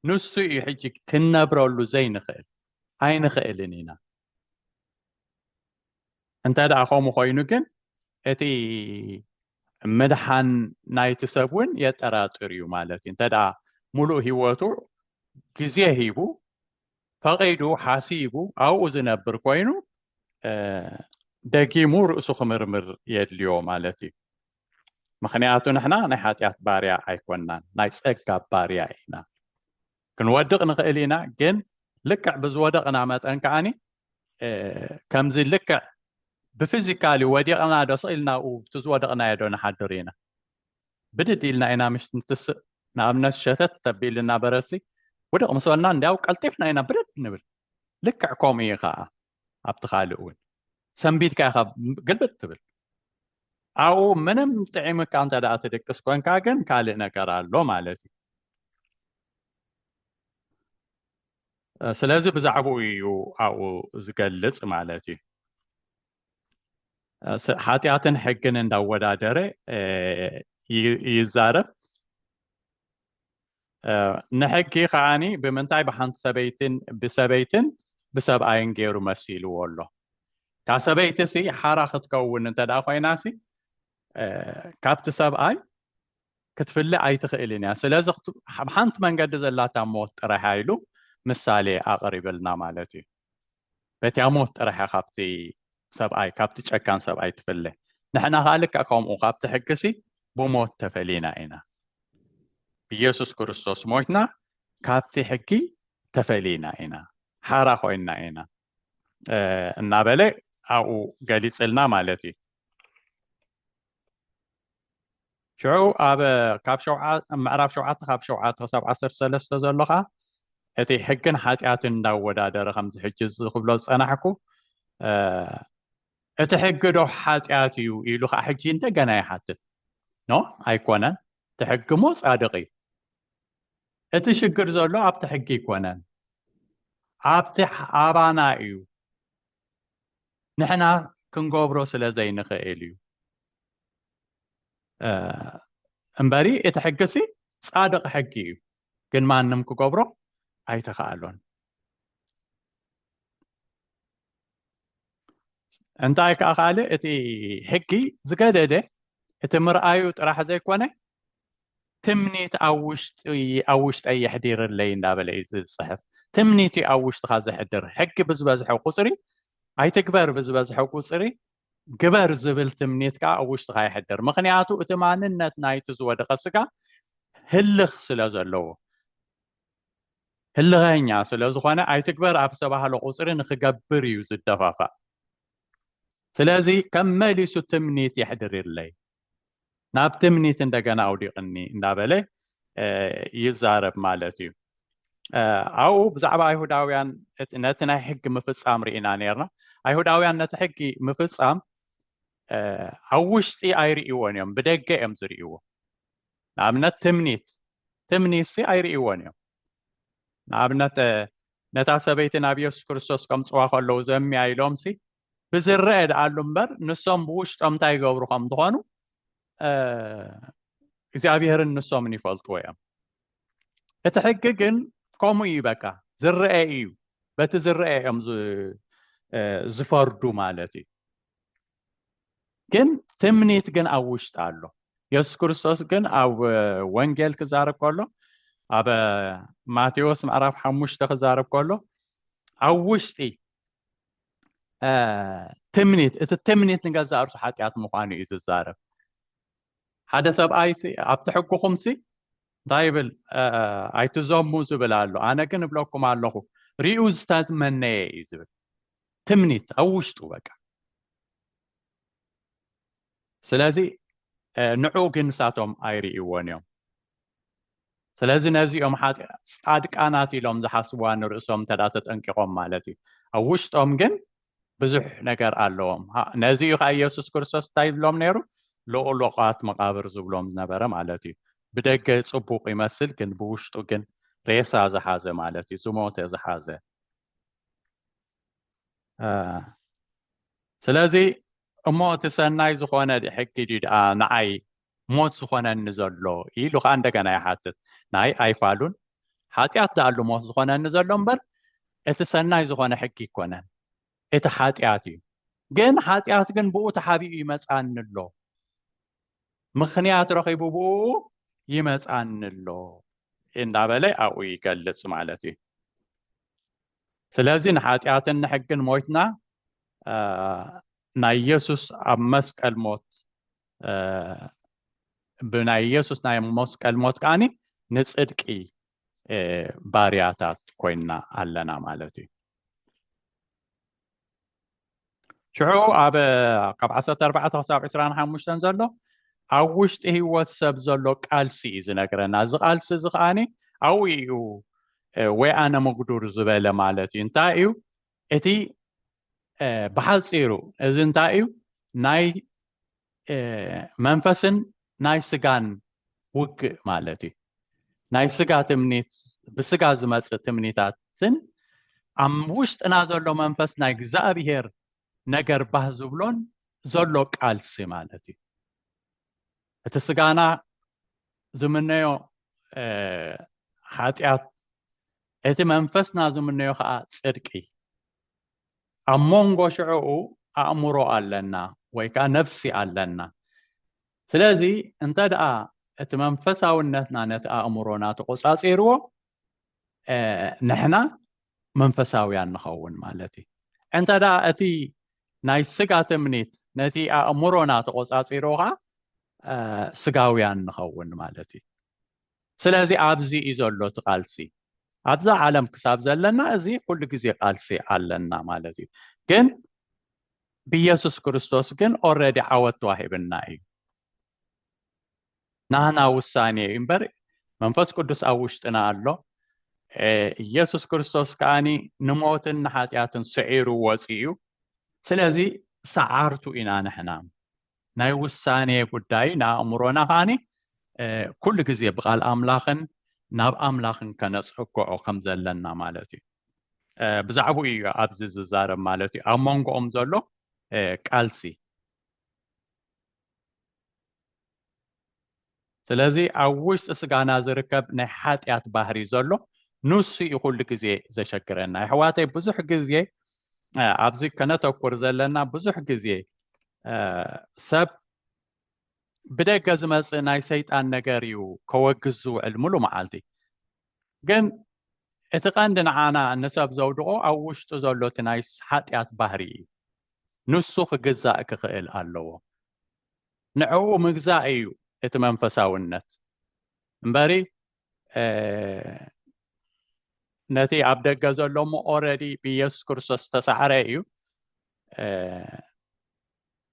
ንሱ እዩ ሕጂ ክንነብረሉ ዘይንኽእል ኣይንኽእልን ኢና። እንተ ደኣ ከምኡ ኮይኑ ግን እቲ ምድሓን ናይቲ ሰብ እውን የጠራጥር እዩ ማለት እዩ። እንተ ደኣ ሙሉእ ህይወቱ ግዜ ሂቡ ፈቒዱ ሓሲቡ ኣብኡ ዝነብር ኮይኑ ደጊሙ ርእሱ ክምርምር የድልዮ ማለት እዩ። ምክንያቱ ንሕና ናይ ሓጢኣት ባርያ ኣይኮንናን፣ ናይ ጸጋ ባርያ ኢና። ክንወድቕ ንኽእል ኢና፣ ግን ልክዕ ብዝወደቕና መጠን ከዓኒ ከምዚ ልክዕ ብፊዚካሊ ወዲቕና ዶ ስቕ ኢልና ኣብኡ እቲ ዝወደቕናዮ ዶ ንሓድር ኢና? ብድድ ኢልና ኢና ምሽ ንትስእ። ንኣብነት ሸተት ተቢልና በረሲ ውድቕ ምስ በልና እንዲያው ቀልጢፍና ኢና ብድድ ንብል። ልክዕ ከምኡ እዩ ከዓ ኣብቲ ካልእ እውን ሰንቢድካ ኢኻ ግልብጥ ትብል። ኣብኡ ምንም ጥዒምካ እንተ ደኣ ትድቅስ ኮንካ ግን ካልእ ነገር ኣሎ ማለት እዩ። ስለዚ ብዛዕባኡ እዩ ኣብኡ ዝገልጽ ማለት እዩ። ሓጢኣትን ሕግን እንዳወዳደረ ይዛረብ። ንሕጊ ከዓኒ ብምንታይ ብሓንቲ ሰበይትን ብሰበይትን ብሰብኣይን ገይሩ መሲልዎ ኣሎ። እታ ሰበይቲ ሲ ሓራ ክትከውን እንተ ደኣ ኮይና ሲ ካብቲ ሰብኣይ ክትፍለ ኣይትኽእልን እያ። ስለዚ ብሓንቲ መንገዲ ዘላታ ሞት ጥራሕ ኢሉ ምሳሌ ኣቕሪብልና ማለት እዩ። በቲያ ሞት ጥራሕ እያ ካብቲ ሰብኣይ ካብቲ ጨካን ሰብኣይ ትፍለ። ንሕና ከዓ ልክዕ ከምኡ ካብቲ ሕጊ ሲ ብሞት ተፈሊና ኢና። ብኢየሱስ ክርስቶስ ሞትና ካብቲ ሕጊ ተፈሊና ኢና፣ ሓራ ኮይንና ኢና እናበለ ኣብኡ ገሊፅልና ማለት እዩ። ሽዑ ኣብ ካብ ምዕራፍ ሸውዓተ ካብ ሸውዓተ ክሳብ ዓሰርተ ሰለስተ ዘሎ ከዓ እቲ ሕግን ሓጢኣትን እንዳወዳደረ ከምዚ ሕጂ ዝክብሎ ዝፀናሕኩ እቲ ሕጊ ዶ ሓጢኣት እዩ ኢሉ ከዓ ሕጂ እንደገና ይሓትት። ኖ ኣይኮነን። እቲ ሕጊ ሞ ፃድቕ እዩ። እቲ ሽግር ዘሎ ኣብቲ ሕጊ ኣይኮነን፣ ኣብቲ ኣባና እዩ። ንሕና ክንገብሮ ስለ ዘይንኽእል እዩ እምበሪ እቲ ሕጊ ሲ ፃድቕ ሕጊ እዩ፣ ግን ማንም ክገብሮ ኣይተኸኣሎን። እንታይ ከዓ ካልእ እቲ ሕጊ ዝገደደ እቲ ምርኣዩ ጥራሕ ዘይኮነ ትምኒት ኣብ ውሽጢ ኣብ ውሽጠይ የሕዲርለይ እንዳበለ እዩ ዝፅሕፍ። ትምኒት እዩ ኣብ ውሽጥኻ ዘሕድር። ሕጊ ብዝበዝሐ ቁፅሪ ኣይትግበር ብዝበዝሐ ቁፅሪ ግበር ዝብል ትምኒት ከዓ ኣብ ውሽጥኻ የሕድር። ምክንያቱ እቲ ማንነት ናይቲ ዝወደቐ ስጋ ህልኽ ስለ ዘለዎ ህልኸኛ ስለ ዝኾነ ኣይትግበር ኣብ ዝተባህለ ቁፅሪ ንክገብር እዩ ዝደፋፋእ። ስለዚ ከም መሊሱ ትምኒት የሕድርለይ ናብ ትምኒት እንደገና ኣውዲቕኒ እንዳበለ ይዛረብ ማለት እዩ። ኣብኡ ብዛዕባ ኣይሁዳውያን ነቲ ናይ ሕጊ ምፍፃም ርኢና ነርና። ኣይሁዳውያን ነቲ ሕጊ ምፍፃም ኣብ ውሽጢ ኣይርእይዎን እዮም፣ ብደገ እዮም ዝርእይዎ። ንኣብነት ትምኒት ትምኒት ሲ ኣይርእይዎን እዮም። ንኣብነት ነታ ሰበይቲ ናብ የሱስ ክርስቶስ ከምፅዋ ከለዉ ዘምያ ኢሎም ሲ ብዝረአ ደኣሉ እምበር ንሶም ብውሽጦም እንታይ ይገብሩ ከም ዝኾኑ እግዚኣብሔርን ንሶምን ይፈልጥዎ እዮም። እቲ ሕጊ ግን ከምኡ እዩ፣ በቃ ዝረአ እዩ። በቲ ዝረአ እዮም ዝፈርዱ ማለት እዩ። ግን ትምኒት ግን ኣብ ውሽጢ ኣሎ። የሱስ ክርስቶስ ግን ኣብ ወንጌል ክዛረብ ከሎ ኣብ ማቴዎስ ምዕራፍ ሓሙሽተ ክዛረብ ከሎ ኣብ ውሽጢ ትምኒት እቲ ትምኒት ንገዛእ ርሱ ሓጢኣት ምዃኑ እዩ ዝዛረብ። ሓደ ሰብኣይ ኣብቲ ሕግኹም ሲ እንታይ ይብል? ኣይትዘሙ ዝብል ኣሎ። ኣነ ግን እብለኩም ኣለኹ ሪኡ ዝተመነየ እዩ ዝብል። ትምኒት ኣብ ውሽጡ በቃ። ስለዚ ንዑ ግን ንሳቶም ኣይርእይዎን እዮም። ስለዚ ነዚኦም ፃድቃናት ኢሎም ዝሓስብዋ ንርእሶም እንተ ተጠንቂቖም ማለት እዩ። ኣብ ውሽጦም ግን ብዙሕ ነገር ኣለዎም። ነዚ እዩ ከዓ ኢየሱስ ክርስቶስ እንታይ ይብሎም ነይሩ? ልቑሉቓት መቓብር ዝብሎም ዝነበረ ማለት እዩ። ብደገ ፅቡቕ ይመስል፣ ግን ብውሽጡ ግን ሬሳ ዝሓዘ ማለት እዩ፣ ዝሞተ ዝሓዘ። ስለዚ እሞ እቲ ሰናይ ዝኾነ ሕጊ ድዩ ደኣ ንዓይ ሞት ዝኾነኒ ዘሎ ኢሉ ከዓ እንደገና ይሓትት። ናይ ኣይፋሉን ሓጢኣት ደኣሉ ሞት ዝኾነኒ ዘሎ እምበር እቲ ሰናይ ዝኾነ ሕጊ ይኮነን፣ እቲ ሓጢኣት እዩ። ግን ሓጢኣት ግን ብኡ ተሓቢኡ ይመፃኒ ኣሎ፣ ምኽንያት ረኺቡ ብኡ ይመፃኒ ኣሎ እንዳበለ ኣብኡ ይገልፅ ማለት እዩ። ስለዚ ንሓጢኣትን ንሕግን ሞይትና ናይ ኢየሱስ ኣብ መስቀል ሞት ብናይ ኢየሱስ ናይ መስቀል ሞት ከዓኒ ንፅድቂ ባርያታት ኮይና ኣለና ማለት እዩ። ሽዑ ኣብ ካብ ዓሰርተ ኣርባዕተ ክሳብ ዕስራን ሓሙሽተን ዘሎ ኣብ ውሽጢ ህይወት ሰብ ዘሎ ቃልሲ እዩ ዝነግረና። እዚ ቃልሲ እዚ ከዓኒ ኣብኡ እዩ ወይ ኣነ ምጉዱር ዝበለ ማለት እዩ። እንታይ እዩ እቲ ብሓፂሩ እዚ እንታይ እዩ? ናይ መንፈስን ናይ ስጋን ውግእ ማለት እዩ። ናይ ስጋ ትምኒት፣ ብስጋ ዝመፅእ ትምኒታትን ኣብ ውሽጥና ዘሎ መንፈስ ናይ እግዚኣብሄር ነገር ባህ ዝብሎን ዘሎ ቃልሲ ማለት እዩ። እቲ ስጋና ዝምነዮ ሓጢኣት፣ እቲ መንፈስና ዝምነዮ ከዓ ፅድቂ። ኣብ መንጎ ሽዕኡ ኣእምሮ ኣለና ወይ ከዓ ነፍሲ ኣለና። ስለዚ እንተ ደኣ እቲ መንፈሳውነትና ነቲ ኣእምሮና ተቆጻጺርዎ፣ ንሕና መንፈሳውያን ንኸውን ማለት እዩ። እንተ ደኣ እቲ ናይ ስጋ ትምኒት ነቲ ኣእምሮና ተቆጻጺርዎ ከዓ ስጋውያን ንኸውን ማለት እዩ። ስለዚ ኣብዚ እዩ ዘሎ እቲ ቃልሲ። ኣብዛ ዓለም ክሳብ ዘለና እዚ ኩሉ ግዜ ቃልሲ ኣለና ማለት እዩ። ግን ብኢየሱስ ክርስቶስ ግን ኦረዲ ዓወት ተዋሂብና እዩ። ናህና ውሳኔ እዩ እምበር መንፈስ ቅዱስ ኣብ ውሽጥና ኣሎ። ኢየሱስ ክርስቶስ ከዓኒ ንሞትን ንሓጢኣትን ስዒሩ ወፂኡ እዩ። ስለዚ ሰዓርቱ ኢና ንሕና። ናይ ውሳኔ ጉዳይ ንኣእምሮና ከዓኒ ኩሉ ግዜ ብቃል ኣምላኽን ናብ ኣምላኽን ከነፅግዖ ከም ዘለና ማለት እዩ። ብዛዕባኡ እዩ ኣብዚ ዝዛረብ ማለት እዩ፣ ኣብ መንጎኦም ዘሎ ቃልሲ። ስለዚ ኣብ ውሽጢ ስጋና ዝርከብ ናይ ሓጢኣት ባህሪ ዘሎ ንሱ እዩ ኩሉ ግዜ ዘሸግረና። ኣሕዋተይ፣ ብዙሕ ግዜ ኣብዚ ከነተኩር ዘለና፣ ብዙሕ ግዜ ሰብ ብደገ ዝመፅእ ናይ ሰይጣን ነገር እዩ ከወግዝ ዝውዕል ሙሉ መዓልቲ። ግን እቲ ቀንዲ ንዓና ንሰብ ዘውድቆ ኣብ ውሽጡ ዘሎ እቲ ናይ ሓጢኣት ባህሪ እዩ። ንሱ ክግዛእ ክኽእል ኣለዎ። ንዕኡ ምግዛእ እዩ እቲ መንፈሳውነት እምበሪ ነቲ ኣብ ደገ ዘሎ እሞ ኦረዲ ብኢየሱስ ክርስቶስ ዝተሳዕረ እዩ።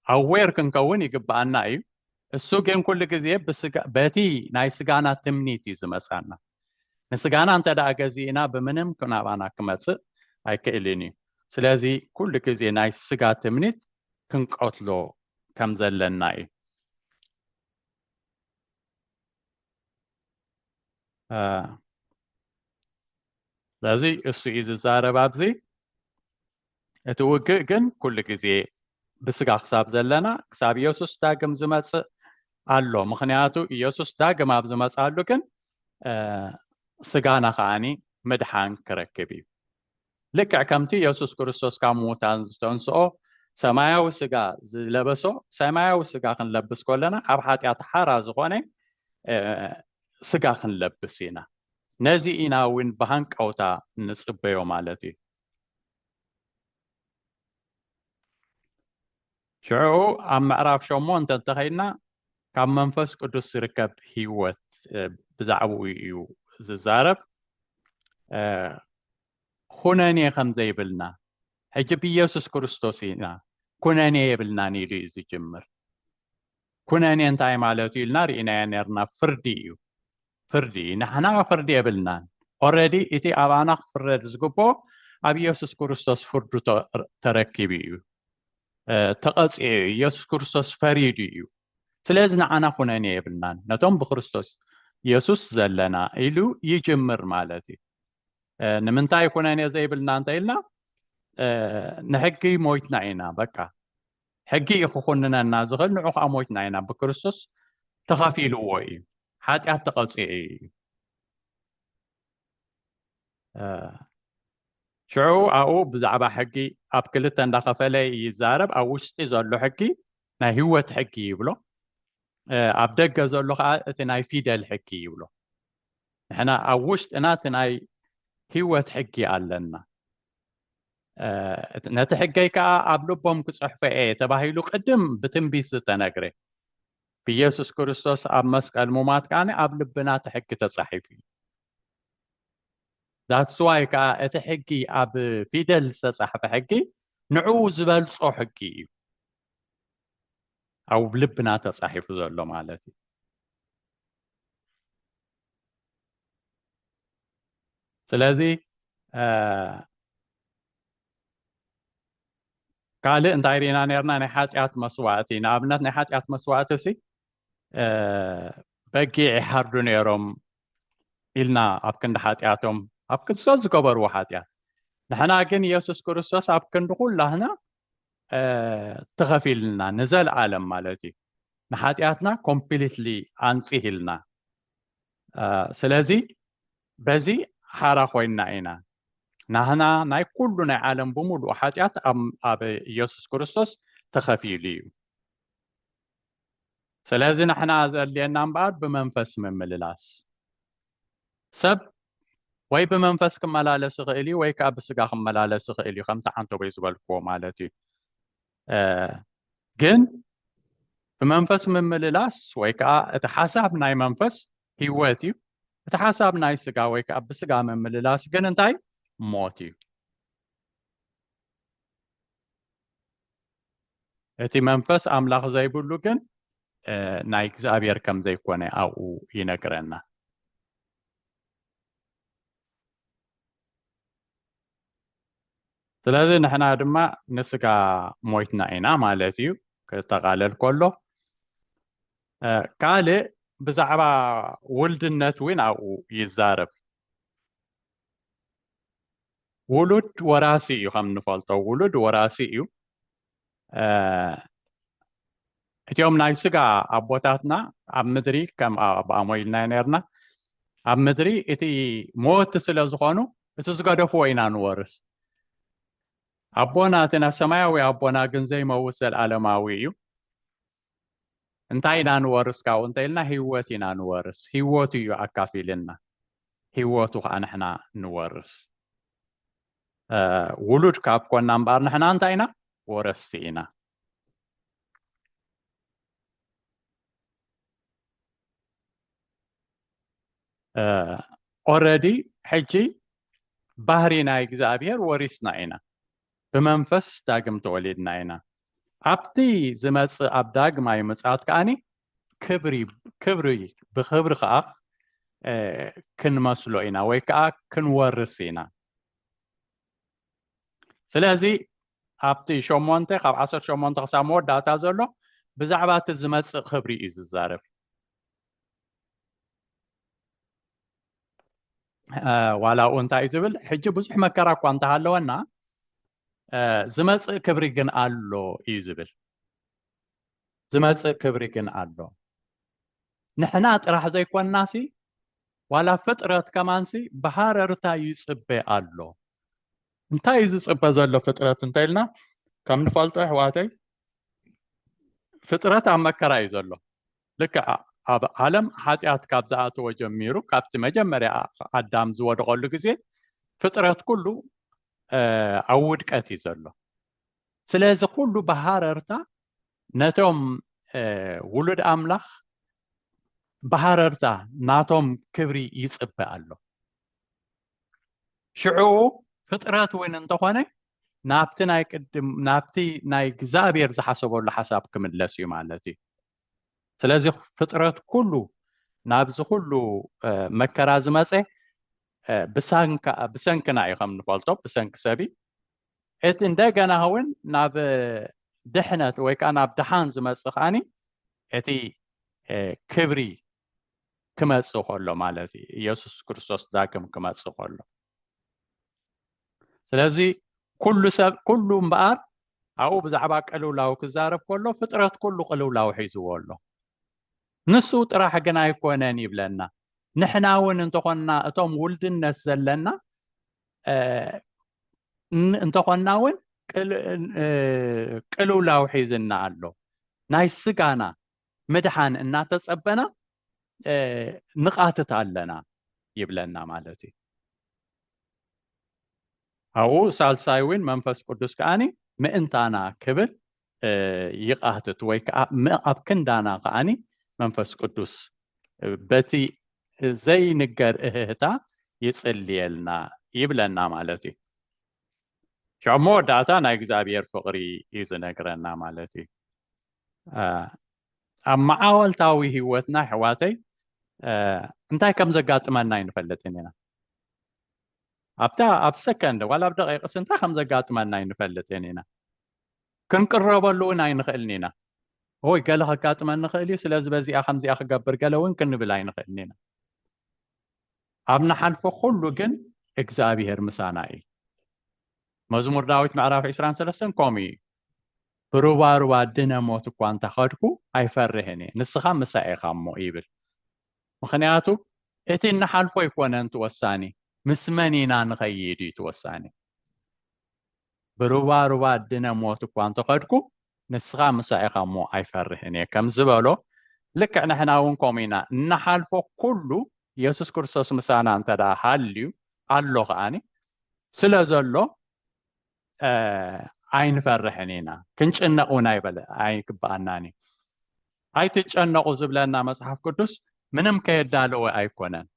ኣዌር ክንከውን ይግብኣና እዩ። እሱ ግን ኩሉ ግዜ በቲ ናይ ስጋና ትምኒት እዩ ዝመፃና። ንስጋና እንተ ደኣ ገዚእና ብምንም ናባና ክመፅእ ኣይክእልን እዩ። ስለዚ ኩሉ ግዜ ናይ ስጋ ትምኒት ክንቀትሎ ከም ዘለና እዩ። ስለዚ እሱ እዩ ዝዛረብ ኣብዚ። እቲ ውግእ ግን ኩሉ ግዜ ብስጋ ክሳብ ዘለና፣ ክሳብ ኢየሱስ ዳግም ዝመጽእ ኣሎ። ምኽንያቱ ኢየሱስ ዳግም ኣብ ዝመጽኣሉ ግን ስጋና ከዓኒ ምድሓን ክረክብ እዩ። ልክዕ ከምቲ ኢየሱስ ክርስቶስ ካብ ምዉታን ዝተንስኦ ሰማያዊ ስጋ ዝለበሶ፣ ሰማያዊ ስጋ ክንለብስ ከለና ካብ ሓጢኣት ሓራ ዝኾነ ስጋ ክንለብስ ኢና። ነዚ ኢና እውን ብሃንቀውታ ንጽበዮ ማለት እዩ። ሽዑ ኣብ ምዕራፍ ሸሞንተ እንተኸይድና ካብ መንፈስ ቅዱስ ዝርከብ ህይወት ብዛዕባኡ እዩ ዝዛረብ። ኩነኔ ከም ዘይብልና ሕጂ ብኢየሱስ ክርስቶስ ኢና ኩነኔ የብልናን ኢሉ እዩ ዝጅምር። ኩነኔ እንታይ ማለት እዩ ኢልና ርኢናዮ ነርና። ፍርዲ እዩ፣ ፍርዲ እዩ። ንሕና ፍርዲ የብልናን። ኦረዲ እቲ ኣባና ክፍረድ ዝግብኦ ኣብ ኢየሱስ ክርስቶስ ፍርዱ ተረኪቡ እዩ፣ ተቐፂዑ እዩ። ኢየሱስ ክርስቶስ ፈሪዱ እዩ። ስለዚ ንዓና ኩነኔ የብልናን ነቶም ብክርስቶስ ኢየሱስ ዘለና ኢሉ ይጅምር ማለት እዩ። ንምንታይ ኩነኔ ዘይብልና እንተ ኢልና ንሕጊ ሞይትና ኢና። በቃ ሕጊ እዩ ክኹንነና ዝኽእል፣ ንዑ ከዓ ሞይትና ኢና። ብክርስቶስ ተኸፊልዎ እዩ፣ ሓጢኣት ተቐፂዑ እዩ። ሽዑ ኣብኡ ብዛዕባ ሕጊ ኣብ ክልተ እንዳኸፈለ ይዛረብ። ኣብ ውሽጢ ዘሎ ሕጊ ናይ ህይወት ሕጊ ይብሎ፣ ኣብ ደገ ዘሎ ከዓ እቲ ናይ ፊደል ሕጊ ይብሎ። ንሕና ኣብ ውሽጥና እቲ ናይ ህይወት ሕጊ ኣለና። ነቲ ሕገይ ከዓ ኣብ ልቦም ክፅሕፎ እየ ተባሂሉ ቅድም ብትንቢት ዝተነግረ፣ ብኢየሱስ ክርስቶስ ኣብ መስቀል ሙማት ከዓ ኣብ ልብና እቲ ሕጊ ተፃሒፉ እዩ። That's why ከዓ እቲ ሕጊ ኣብ ፊደል ዝተፃሕፈ ሕጊ ንዕኡ ዝበልፆ ሕጊ እዩ ኣብ ልብና ተፃሒፉ ዘሎ ማለት እዩ። ስለዚ ካልእ እንታይ ርኢና ነርና? ናይ ሓጢኣት መስዋእቲ። ንኣብነት ናይ ሓጢኣት መስዋእቲ ሲ በጊዕ ይሓርዱ ነይሮም ኢልና ኣብ ክንዲ ሓጢኣቶም ኣብ ክንዲ ዝገበርዎ ሓጢኣት። ንሕና ግን ኢየሱስ ክርስቶስ ኣብ ክንዲ ኩላህና ተኸፊልና ንዘለኣለም ማለት እዩ። ንሓጢኣትና ኮምፕሊትሊ ኣንፂህልና። ስለዚ በዚ ሓራ ኮይንና ኢና። ናህና ናይ ኩሉ ናይ ዓለም ብምሉእ ሓጢኣት ኣብ ኢየሱስ ክርስቶስ ተኸፊሉ እዩ። ስለዚ ንሕና ዘድልየና እምበኣር ብመንፈስ ምምልላስ። ሰብ ወይ ብመንፈስ ክመላለስ ይኽእል እዩ ወይ ከዓ ብስጋ ክመላለስ ይኽእል እዩ፣ ከምቲ ዓንተቦይ ዝበልክዎ ማለት እዩ። ግን ብመንፈስ ምምልላስ ወይ ከዓ እቲ ሓሳብ ናይ መንፈስ ህይወት እዩ። እቲ ሓሳብ ናይ ስጋ ወይ ከዓ ብስጋ ምምልላስ ግን እንታይ? ሞት እዩ። እቲ መንፈስ ኣምላኽ ዘይብሉ ግን ናይ እግዚኣብሔር ከም ዘይኮነ ኣብኡ ይነግረና። ስለዚ ንሕና ድማ ንስጋ ሞይትና ኢና ማለት እዩ። ክጠቓለል ከሎ ካልእ ብዛዕባ ውልድነት እውን ኣብኡ ይዛረብ። ውሉድ ወራሲ እዩ። ከም ንፈልጦ ውሉድ ወራሲ እዩ። እቲኦም ናይ ስጋ ኣቦታትና ኣብ ምድሪ ከም ኣባኣሞ ኢልና ነርና ኣብ ምድሪ እቲ መወቲ ስለ ዝኾኑ እቲ ዝገደፍዎ ኢና ንወርስ። ኣቦና እቲ ናይ ሰማያዊ ኣቦና ግን ዘይመውት ዘለኣለማዊ እዩ። እንታይ ኢና ንወርስ ካብኡ እንተኢልና ህይወት ኢና ንወርስ። ህይወቱ እዩ ኣካፊልና፣ ህይወቱ ከዓ ንሕና ንወርስ። ውሉድ ካብ ኮና እምበኣር ንሕና እንታይ ኢና? ወረስቲ ኢና። ኦረዲ ሕጂ ባህሪ ናይ እግዚኣብሔር ወሪስና ኢና። ብመንፈስ ዳግም ተወሊድና ኢና። ኣብቲ ዝመጽእ ኣብ ዳግማይ ምጽኣት ከኣኒ ክብሪ ክብሪ ብክብሪ ከኣ ክንመስሎ ኢና ወይ ከኣ ክንወርስ ኢና። ስለዚ ኣብቲ ሸሞንተ ካብ ዓሰርተ ሸሞንተ ክሳብ መወዳእታ ዘሎ ብዛዕባ እቲ ዝመጽእ ክብሪ እዩ ዝዛረብ። ዋላ እውን እንታይ እዩ ዝብል? ሕጂ ብዙሕ መከራ እኳ እንተሃለወና ዝመጽእ ክብሪ ግን ኣሎ እዩ ዝብል። ዝመጽእ ክብሪ ግን ኣሎ። ንሕና ጥራሕ ዘይኮንናሲ ዋላ ፍጥረት ከማንሲ ብሃረርታ ይጽበ ኣሎ። እንታይ እዩ ዝጽበ ዘሎ ፍጥረት እንተኢልና ከም ንፈልጦ ኣሕዋተይ ፍጥረት ኣብ መከራ እዩ ዘሎ። ልክዕ ኣብ ዓለም ሓጢኣት ካብ ዝኣተወ ጀሚሩ ካብቲ መጀመርያ ኣዳም ዝወደቐሉ ግዜ ፍጥረት ኩሉ ኣብ ውድቀት እዩ ዘሎ። ስለዚ ኩሉ ብሃረርታ ነቶም ውሉድ ኣምላኽ ብሃረርታ ናቶም ክብሪ ይጽበ ኣሎ። ሽዑ ፍጥረት እውን እንተኾነ ናብቲ ናይ ቅድም ናብቲ ናይ እግዚኣብሔር ዝሓሰበሉ ሓሳብ ክምለስ እዩ ማለት እዩ። ስለዚ ፍጥረት ኩሉ ናብዚ ኩሉ መከራ ዝመፀ ብሰንክና እዩ ከም ንፈልጦ ብሰንኪ ሰብእዩ። እቲ እንደገና እውን ናብ ድሕነት ወይ ከዓ ናብ ድሓን ዝመፅእ ከዓኒ እቲ ክብሪ ክመፅእ ከሎ ማለት እዩ። ኢየሱስ ክርስቶስ ዳግም ክመፅእ ከሎ ስለዚ ኩሉ ሰብ ኩሉ እምበኣር ኣብኡ ብዛዕባ ቅልውላው ክዛረብ ከሎ ፍጥረት ኩሉ ቅልውላው ሒዝዎ ኣሎ። ንሱ ጥራሕ ግን ኣይኮነን ይብለና። ንሕና እውን እንተኾንና እቶም ውልድነት ዘለና እንተኾንና እውን ቅልውላው ሒዝና ኣሎ። ናይ ስጋና ምድሓን እናተፀበና ንቓትት ኣለና ይብለና ማለት እዩ። ኣብኡ ሳልሳይ እውን መንፈስ ቅዱስ ከዓኒ ምእንታና ክብል ይቓትት ወይ ከዓ ኣብ ክንዳና ከዓኒ መንፈስ ቅዱስ በቲ ዘይንገር እህህታ ይጽልየልና ይብለና ማለት እዩ። ሽዑ መወዳእታ ናይ እግዚኣብሔር ፍቕሪ እዩ ዝነግረና ማለት እዩ። ኣብ መዓወልታዊ ህይወትና ኣሕዋተይ እንታይ ከም ዘጋጥመና ኣይንፈልጥን ኢና። ኣብታ ኣብ ሰከንድ ዋላ ኣብ ደቂቕስ እንታይ ከም ዘጋጥመና ኣይንፈልጥን ኢና። ክንቅረበሉ እውን ኣይንኽእልን ኢና። ወይ ገለ ከጋጥመኒ ይኽእል እዩ፣ ስለዚ በዚኣ ከምዚኣ ክገብር ገለ እውን ክንብል ኣይንኽእልን ኢና። ኣብ ንሓልፎ ኩሉ ግን እግዚኣብሔር ምሳና እዩ። መዝሙር ዳዊት ምዕራፍ ዕስራን ሰለስተን ከምኡ እዩ። ብሩባሩባ ድነ ሞት እኳ እንተኸድኩ ኣይፈርህን እየ፣ ንስኻ ምሳይ ኢኻ እሞ ይብል። ምኽንያቱ እቲ እንሓልፎ ኣይኮነን እቲ ወሳኒ፣ ምስ መን ኢና ንኸይድ እዩ እቲ ወሳኒ። ብሩባሩባ ድነ ሞት እኳ እንተኸድኩ ንስኻ ምሳይ ኢኻ እሞ ኣይፈርህን እየ ከም ዝበሎ፣ ልክዕ ንሕና እውን ከምኡ ኢና። እንሓልፎ ኩሉ የሱስ ክርስቶስ ምሳና እንተ ደኣ ሃልዩ ኣሎ ከኣኒ ስለ ዘሎ ኣይንፈርሕን ኢና። ክንጭነቕ እውን ኣይበለ ኣይግብኣናን እዩ። ኣይትጨነቑ ዝብለና መጽሓፍ ቅዱስ ምንም ከየዳለወ ኣይኮነን።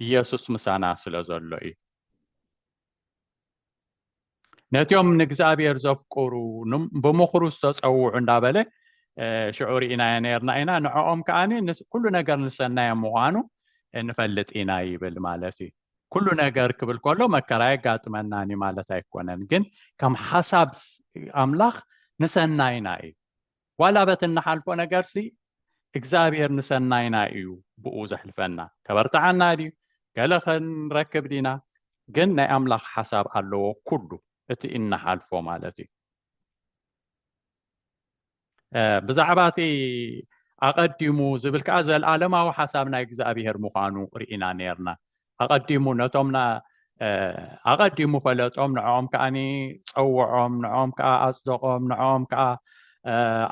ኢየሱስ ምሳና ስለ ዘሎ እዩ። ነቲኦም ንእግዚኣብሔር ዘፍቅሩ ብምኽሩ ዝተጸውዑ እንዳበለ ሽዑ ርኢናዮ ነርና ኢና። ንዕኦም ከኣ ኩሉ ነገር ንሰናዮም ምዃኑ ንፈልጥ ኢና ይብል ማለት እዩ። ኩሉ ነገር ክብል ከሎ መከራ የጋጥመናን እዩ ማለት ኣይኮነን፣ ግን ከም ሓሳብ ኣምላኽ ንሰናይና እዩ። ዋላ በቲ እንሓልፎ ነገርሲ እግዚኣብሔር ንሰናይና እዩ ብኡ ዘሕልፈና። ከበርትዓና ድዩ? ገለ ክንረክብ ዲና? ግን ናይ ኣምላኽ ሓሳብ ኣለዎ ኩሉ እቲ እንሓልፎ ማለት እዩ። ብዛዕባ እቲ ኣቐዲሙ ዝብል ከዓ ዘለኣለማዊ ሓሳብ ናይ እግዚኣብሔር ምዃኑ ርኢና ነርና። ኣቐዲሙ ነቶም ኣቐዲሙ ፈለጦም፣ ንዕኦም ከዓኒ ጸውዖም፣ ንዕኦም ከዓ ኣጽደቖም፣ ንዕኦም ከዓ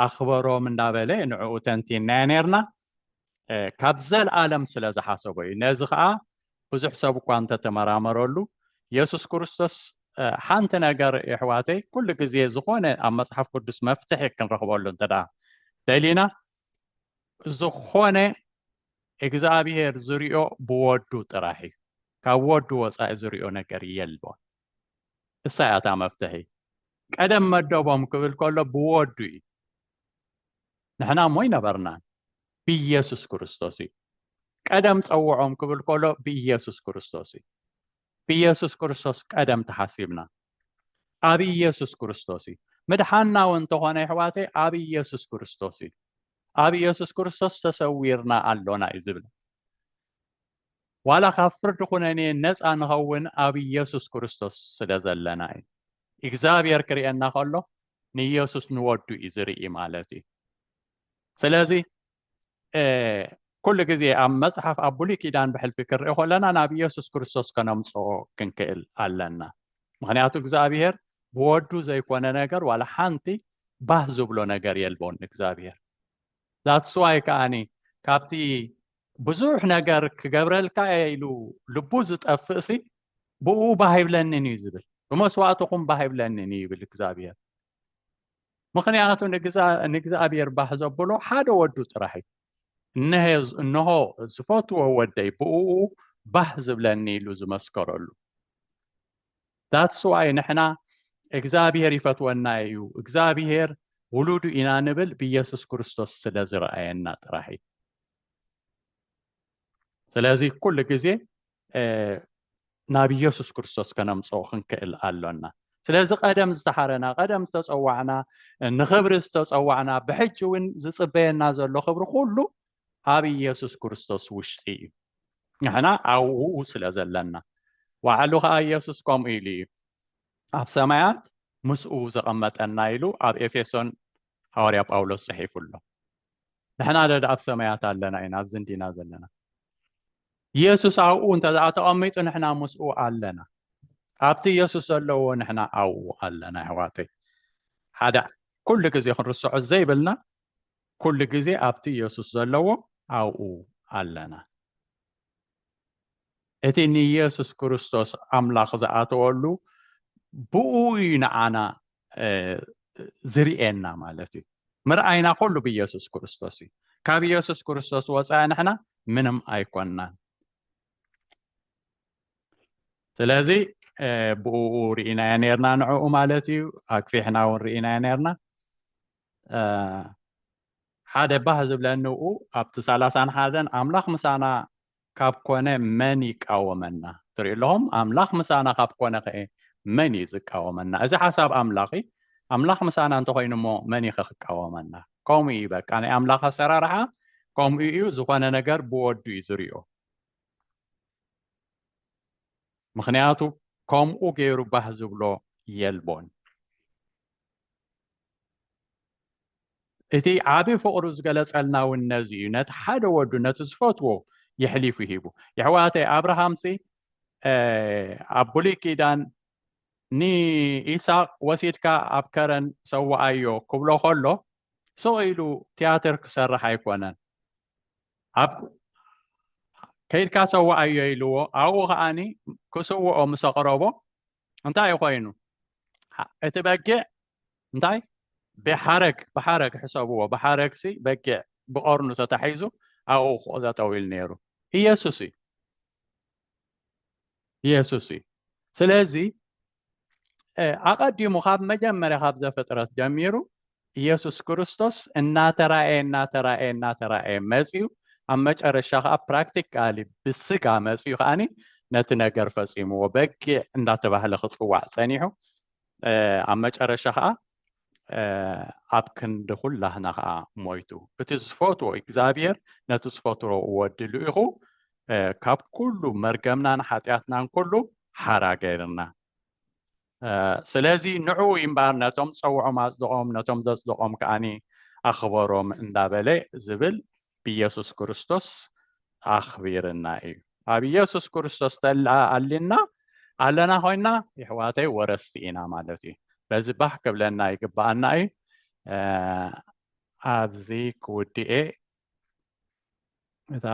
ኣኽበሮም እንዳበለ ንዕኡ ተንቲናዮ ነርና። ካብ ዘለኣለም ስለ ዝሓሰቦ እዩ። ነዚ ከዓ ብዙሕ ሰብ እኳ እንተተመራመረሉ፣ የሱስ ክርስቶስ ሓንቲ ነገር የሕዋተይ፣ ኩሉ ግዜ ዝኾነ ኣብ መጽሓፍ ቅዱስ መፍትሒ ክንረኽበሉ እንተ ደኣ ደሊና፣ ዝኾነ እግዚኣብሔር ዝሪኦ ብወዱ ጥራሕ እዩ። ካብ ወዱ ወጻኢ ዝሪኦ ነገር የልቦን። እሳ እያ እታ መፍትሒ። ቀደም መደቦም ክብል ከሎ ብወዱ እዩ። ንሕና እሞ ይነበርናን ብኢየሱስ ክርስቶስ እዩ። ቀደም ጸውዖም ክብል ከሎ ብኢየሱስ ክርስቶስ እዩ። ብኢየሱስ ክርስቶስ ቀደም ተሓሲብና። ኣብ ኢየሱስ ክርስቶስ እዩ። ምድሓንና እውን እንተኾነ ኣሕዋተይ ኣብ ኢየሱስ ክርስቶስ እዩ። ኣብ ኢየሱስ ክርስቶስ ተሰዊርና ኣሎና እዩ ዝብል። ዋላ ካብ ፍርዲ ኩነኔ ነፃ ንኸውን ኣብ ኢየሱስ ክርስቶስ ስለ ዘለና እዩ። እግዚኣብሔር ክርእየና ከሎ ንኢየሱስ ንወዱ እዩ ዝርኢ ማለት እዩ። ስለዚ ኩሉ ግዜ ኣብ መጽሓፍ ኣብ ብሉይ ኪዳን ብሕልፊ ክንርኢ ከለና ናብ ኢየሱስ ክርስቶስ ከነምጽኦ ክንክእል ኣለና። ምኽንያቱ እግዚኣብሔር ብወዱ ዘይኮነ ነገር ዋላ ሓንቲ ባህ ዝብሎ ነገር የልቦን እግዚኣብሔር። That's why ከዓኒ ካብቲ ብዙሕ ነገር ክገብረልካ እየ ኢሉ ልቡ ዝጠፍእ ሲ ብኡ ባህ ይብለንን እዩ ዝብል። ብመስዋእትኹም ባህ ይብለንን እዩ ይብል እግዚኣብሔር። ምኽንያቱ ንእግዚኣብሔር ባህ ዘብሎ ሓደ ወዱ ጥራሕ እዩ። እንሆ ዝፈትዎ ወደይ ብኡ ባህ ዝብለኒ ኢሉ ዝመስከረሉ። That's why ንሕና እግዚኣብሔር ይፈትወና እዩ፣ እግዚኣብሔር ውሉዱ ኢና ንብል ብኢየሱስ ክርስቶስ ስለ ዝረኣየና ጥራሕ እዩ። ስለዚ ኩሉ ግዜ ናብ ኢየሱስ ክርስቶስ ከነምፅኦ ክንክእል ኣሎና። ስለዚ ቀደም ዝተሓረና፣ ቀደም ዝተፀዋዕና፣ ንኽብሪ ዝተፀዋዕና፣ ብሕጂ እውን ዝፅበየና ዘሎ ክብሪ ኩሉ ኣብ ኢየሱስ ክርስቶስ ውሽጢ እዩ። ንሕና ኣብኡ ስለ ዘለና። ባዕሉ ከዓ ኢየሱስ ከምኡ ኢሉ እዩ፣ ኣብ ሰማያት ምስኡ ዘቐመጠና ኢሉ ኣብ ኤፌሶን ሃዋርያ ጳውሎስ ጽሒፉ ኣሎ። ንሕና ደደ ኣብ ሰማያት ኣለና ኢና፣ ኣብዚ እንዲና ዘለና። ኢየሱስ ኣብኡ እንተ ደኣ ተቐሚጡ ንሕና ምስኡ ኣለና። ኣብቲ ኢየሱስ ዘለዎ ንሕና ኣብኡ ኣለና። ኣሕዋተይ፣ ሓደ ኩሉ ግዜ ክንርስዖ ዘይብልና፣ ኩሉ ግዜ ኣብቲ ኢየሱስ ዘለዎ ኣብኡ ኣለና። እቲ ንኢየሱስ ክርስቶስ ኣምላኽ ዝኣተወሉ ብኡ እዩ ንዓና ዝርእየና ማለት እዩ። ምርኣይና ኩሉ ብኢየሱስ ክርስቶስ እዩ። ካብ ኢየሱስ ክርስቶስ ወፃኢ ንሕና ምንም ኣይኮንናን። ስለዚ ብኡ ርኢናዮ ነርና፣ ንዕኡ ማለት እዩ። ኣግፊሕና እውን ርኢናዮ ነርና። ሓደ ባህ ዝብለኒ ኡ ኣብቲ ሰላሳን ሓደን ኣምላኽ ምሳና ካብ ኮነ መን ይቃወመና? ትሪኡ ኣለኹም፣ ኣምላኽ ምሳና ካብ ኮነ ከ መን እዩ ዝቃወመና? እዚ ሓሳብ ኣምላኽ እዩ። ኣምላኽ ምሳና እንተኮይኑ እሞ መን እዩ ከ ክቃወመና? ከምኡ እዩ በቃ፣ ናይ ኣምላኽ ኣሰራርሓ ከምኡ እዩ። ዝኾነ ነገር ብወዱ እዩ ዝሪኦ። ምኽንያቱ ከምኡ ገይሩ ባህ ዝብሎ የልቦን። እቲ ዓቢ ፍቕሩ ዝገለጸልና እውን ነዚ እዩ። ነቲ ሓደ ወዱ፣ ነቲ ዝፈትዎ የሕሊፉ ሂቡ። የሕዋተይ፣ ኣብርሃምሲ ኣብ ብሉይ ኪዳን ንኢሳቅ ወሲድካ ኣብ ከረን ሰዋኣዮ ክብሎ ከሎ ስቕ ኢሉ ትያትር ክሰርሕ ኣይኮነን። ኣብ ከይድካ ሰዋኣዮ ኢልዎ፣ ኣብኡ ከዓኒ ክስውኦ ምስ ኣቕረቦ እንታይ ኮይኑ? እቲ በጊዕ እንታይ ብሓረግ ብሓረግ ሕሰብዎ፣ ብሓረግሲ በጊዕ ብቐርኑ ተታሒዙ ኣብኡ ክቕዘጠው ኢሉ ነይሩ። ኢየሱስ እዩ። ኢየሱስ እዩ። ስለዚ ኣቐዲሙ ካብ መጀመርያ ካብ ዘፍጥረት ጀሚሩ ኢየሱስ ክርስቶስ እናተራእየ እናተራእየ እናተራእየ መፅዩ፣ ኣብ መጨረሻ ከዓ ፕራክቲካሊ ብስጋ መፅዩ ከዓኒ ነቲ ነገር ፈፂምዎ። በጊዕ እንዳተባህለ ክፅዋዕ ፀኒሑ ኣብ መጨረሻ ከዓ ኣብ ክንዲ ኩላህና ከዓ ሞይቱ። እቲ ዝፈትዎ እግዚኣብሔር ነቲ ዝፈትዎ ወዲ ልኢኹ ካብ ኩሉ መርገምናን ሓጢኣትናን ኩሉ ሓራ ገይርና። ስለዚ ንዑ እምበር ነቶም ዝፀውዖም ኣፅድቖም፣ ነቶም ዘፅድቖም ከዓኒ ኣኽበሮም እንዳበለ ዝብል ብኢየሱስ ክርስቶስ ኣኽቢርና እዩ። ኣብ ኢየሱስ ክርስቶስ ተለኣሊና ኣለና ኮይና፣ የሕዋተይ፣ ወረስቲ ኢና ማለት እዩ። በዚ ባህ ክብለና ይግብኣና እዩ። ኣብዚ ክውድኤ እታ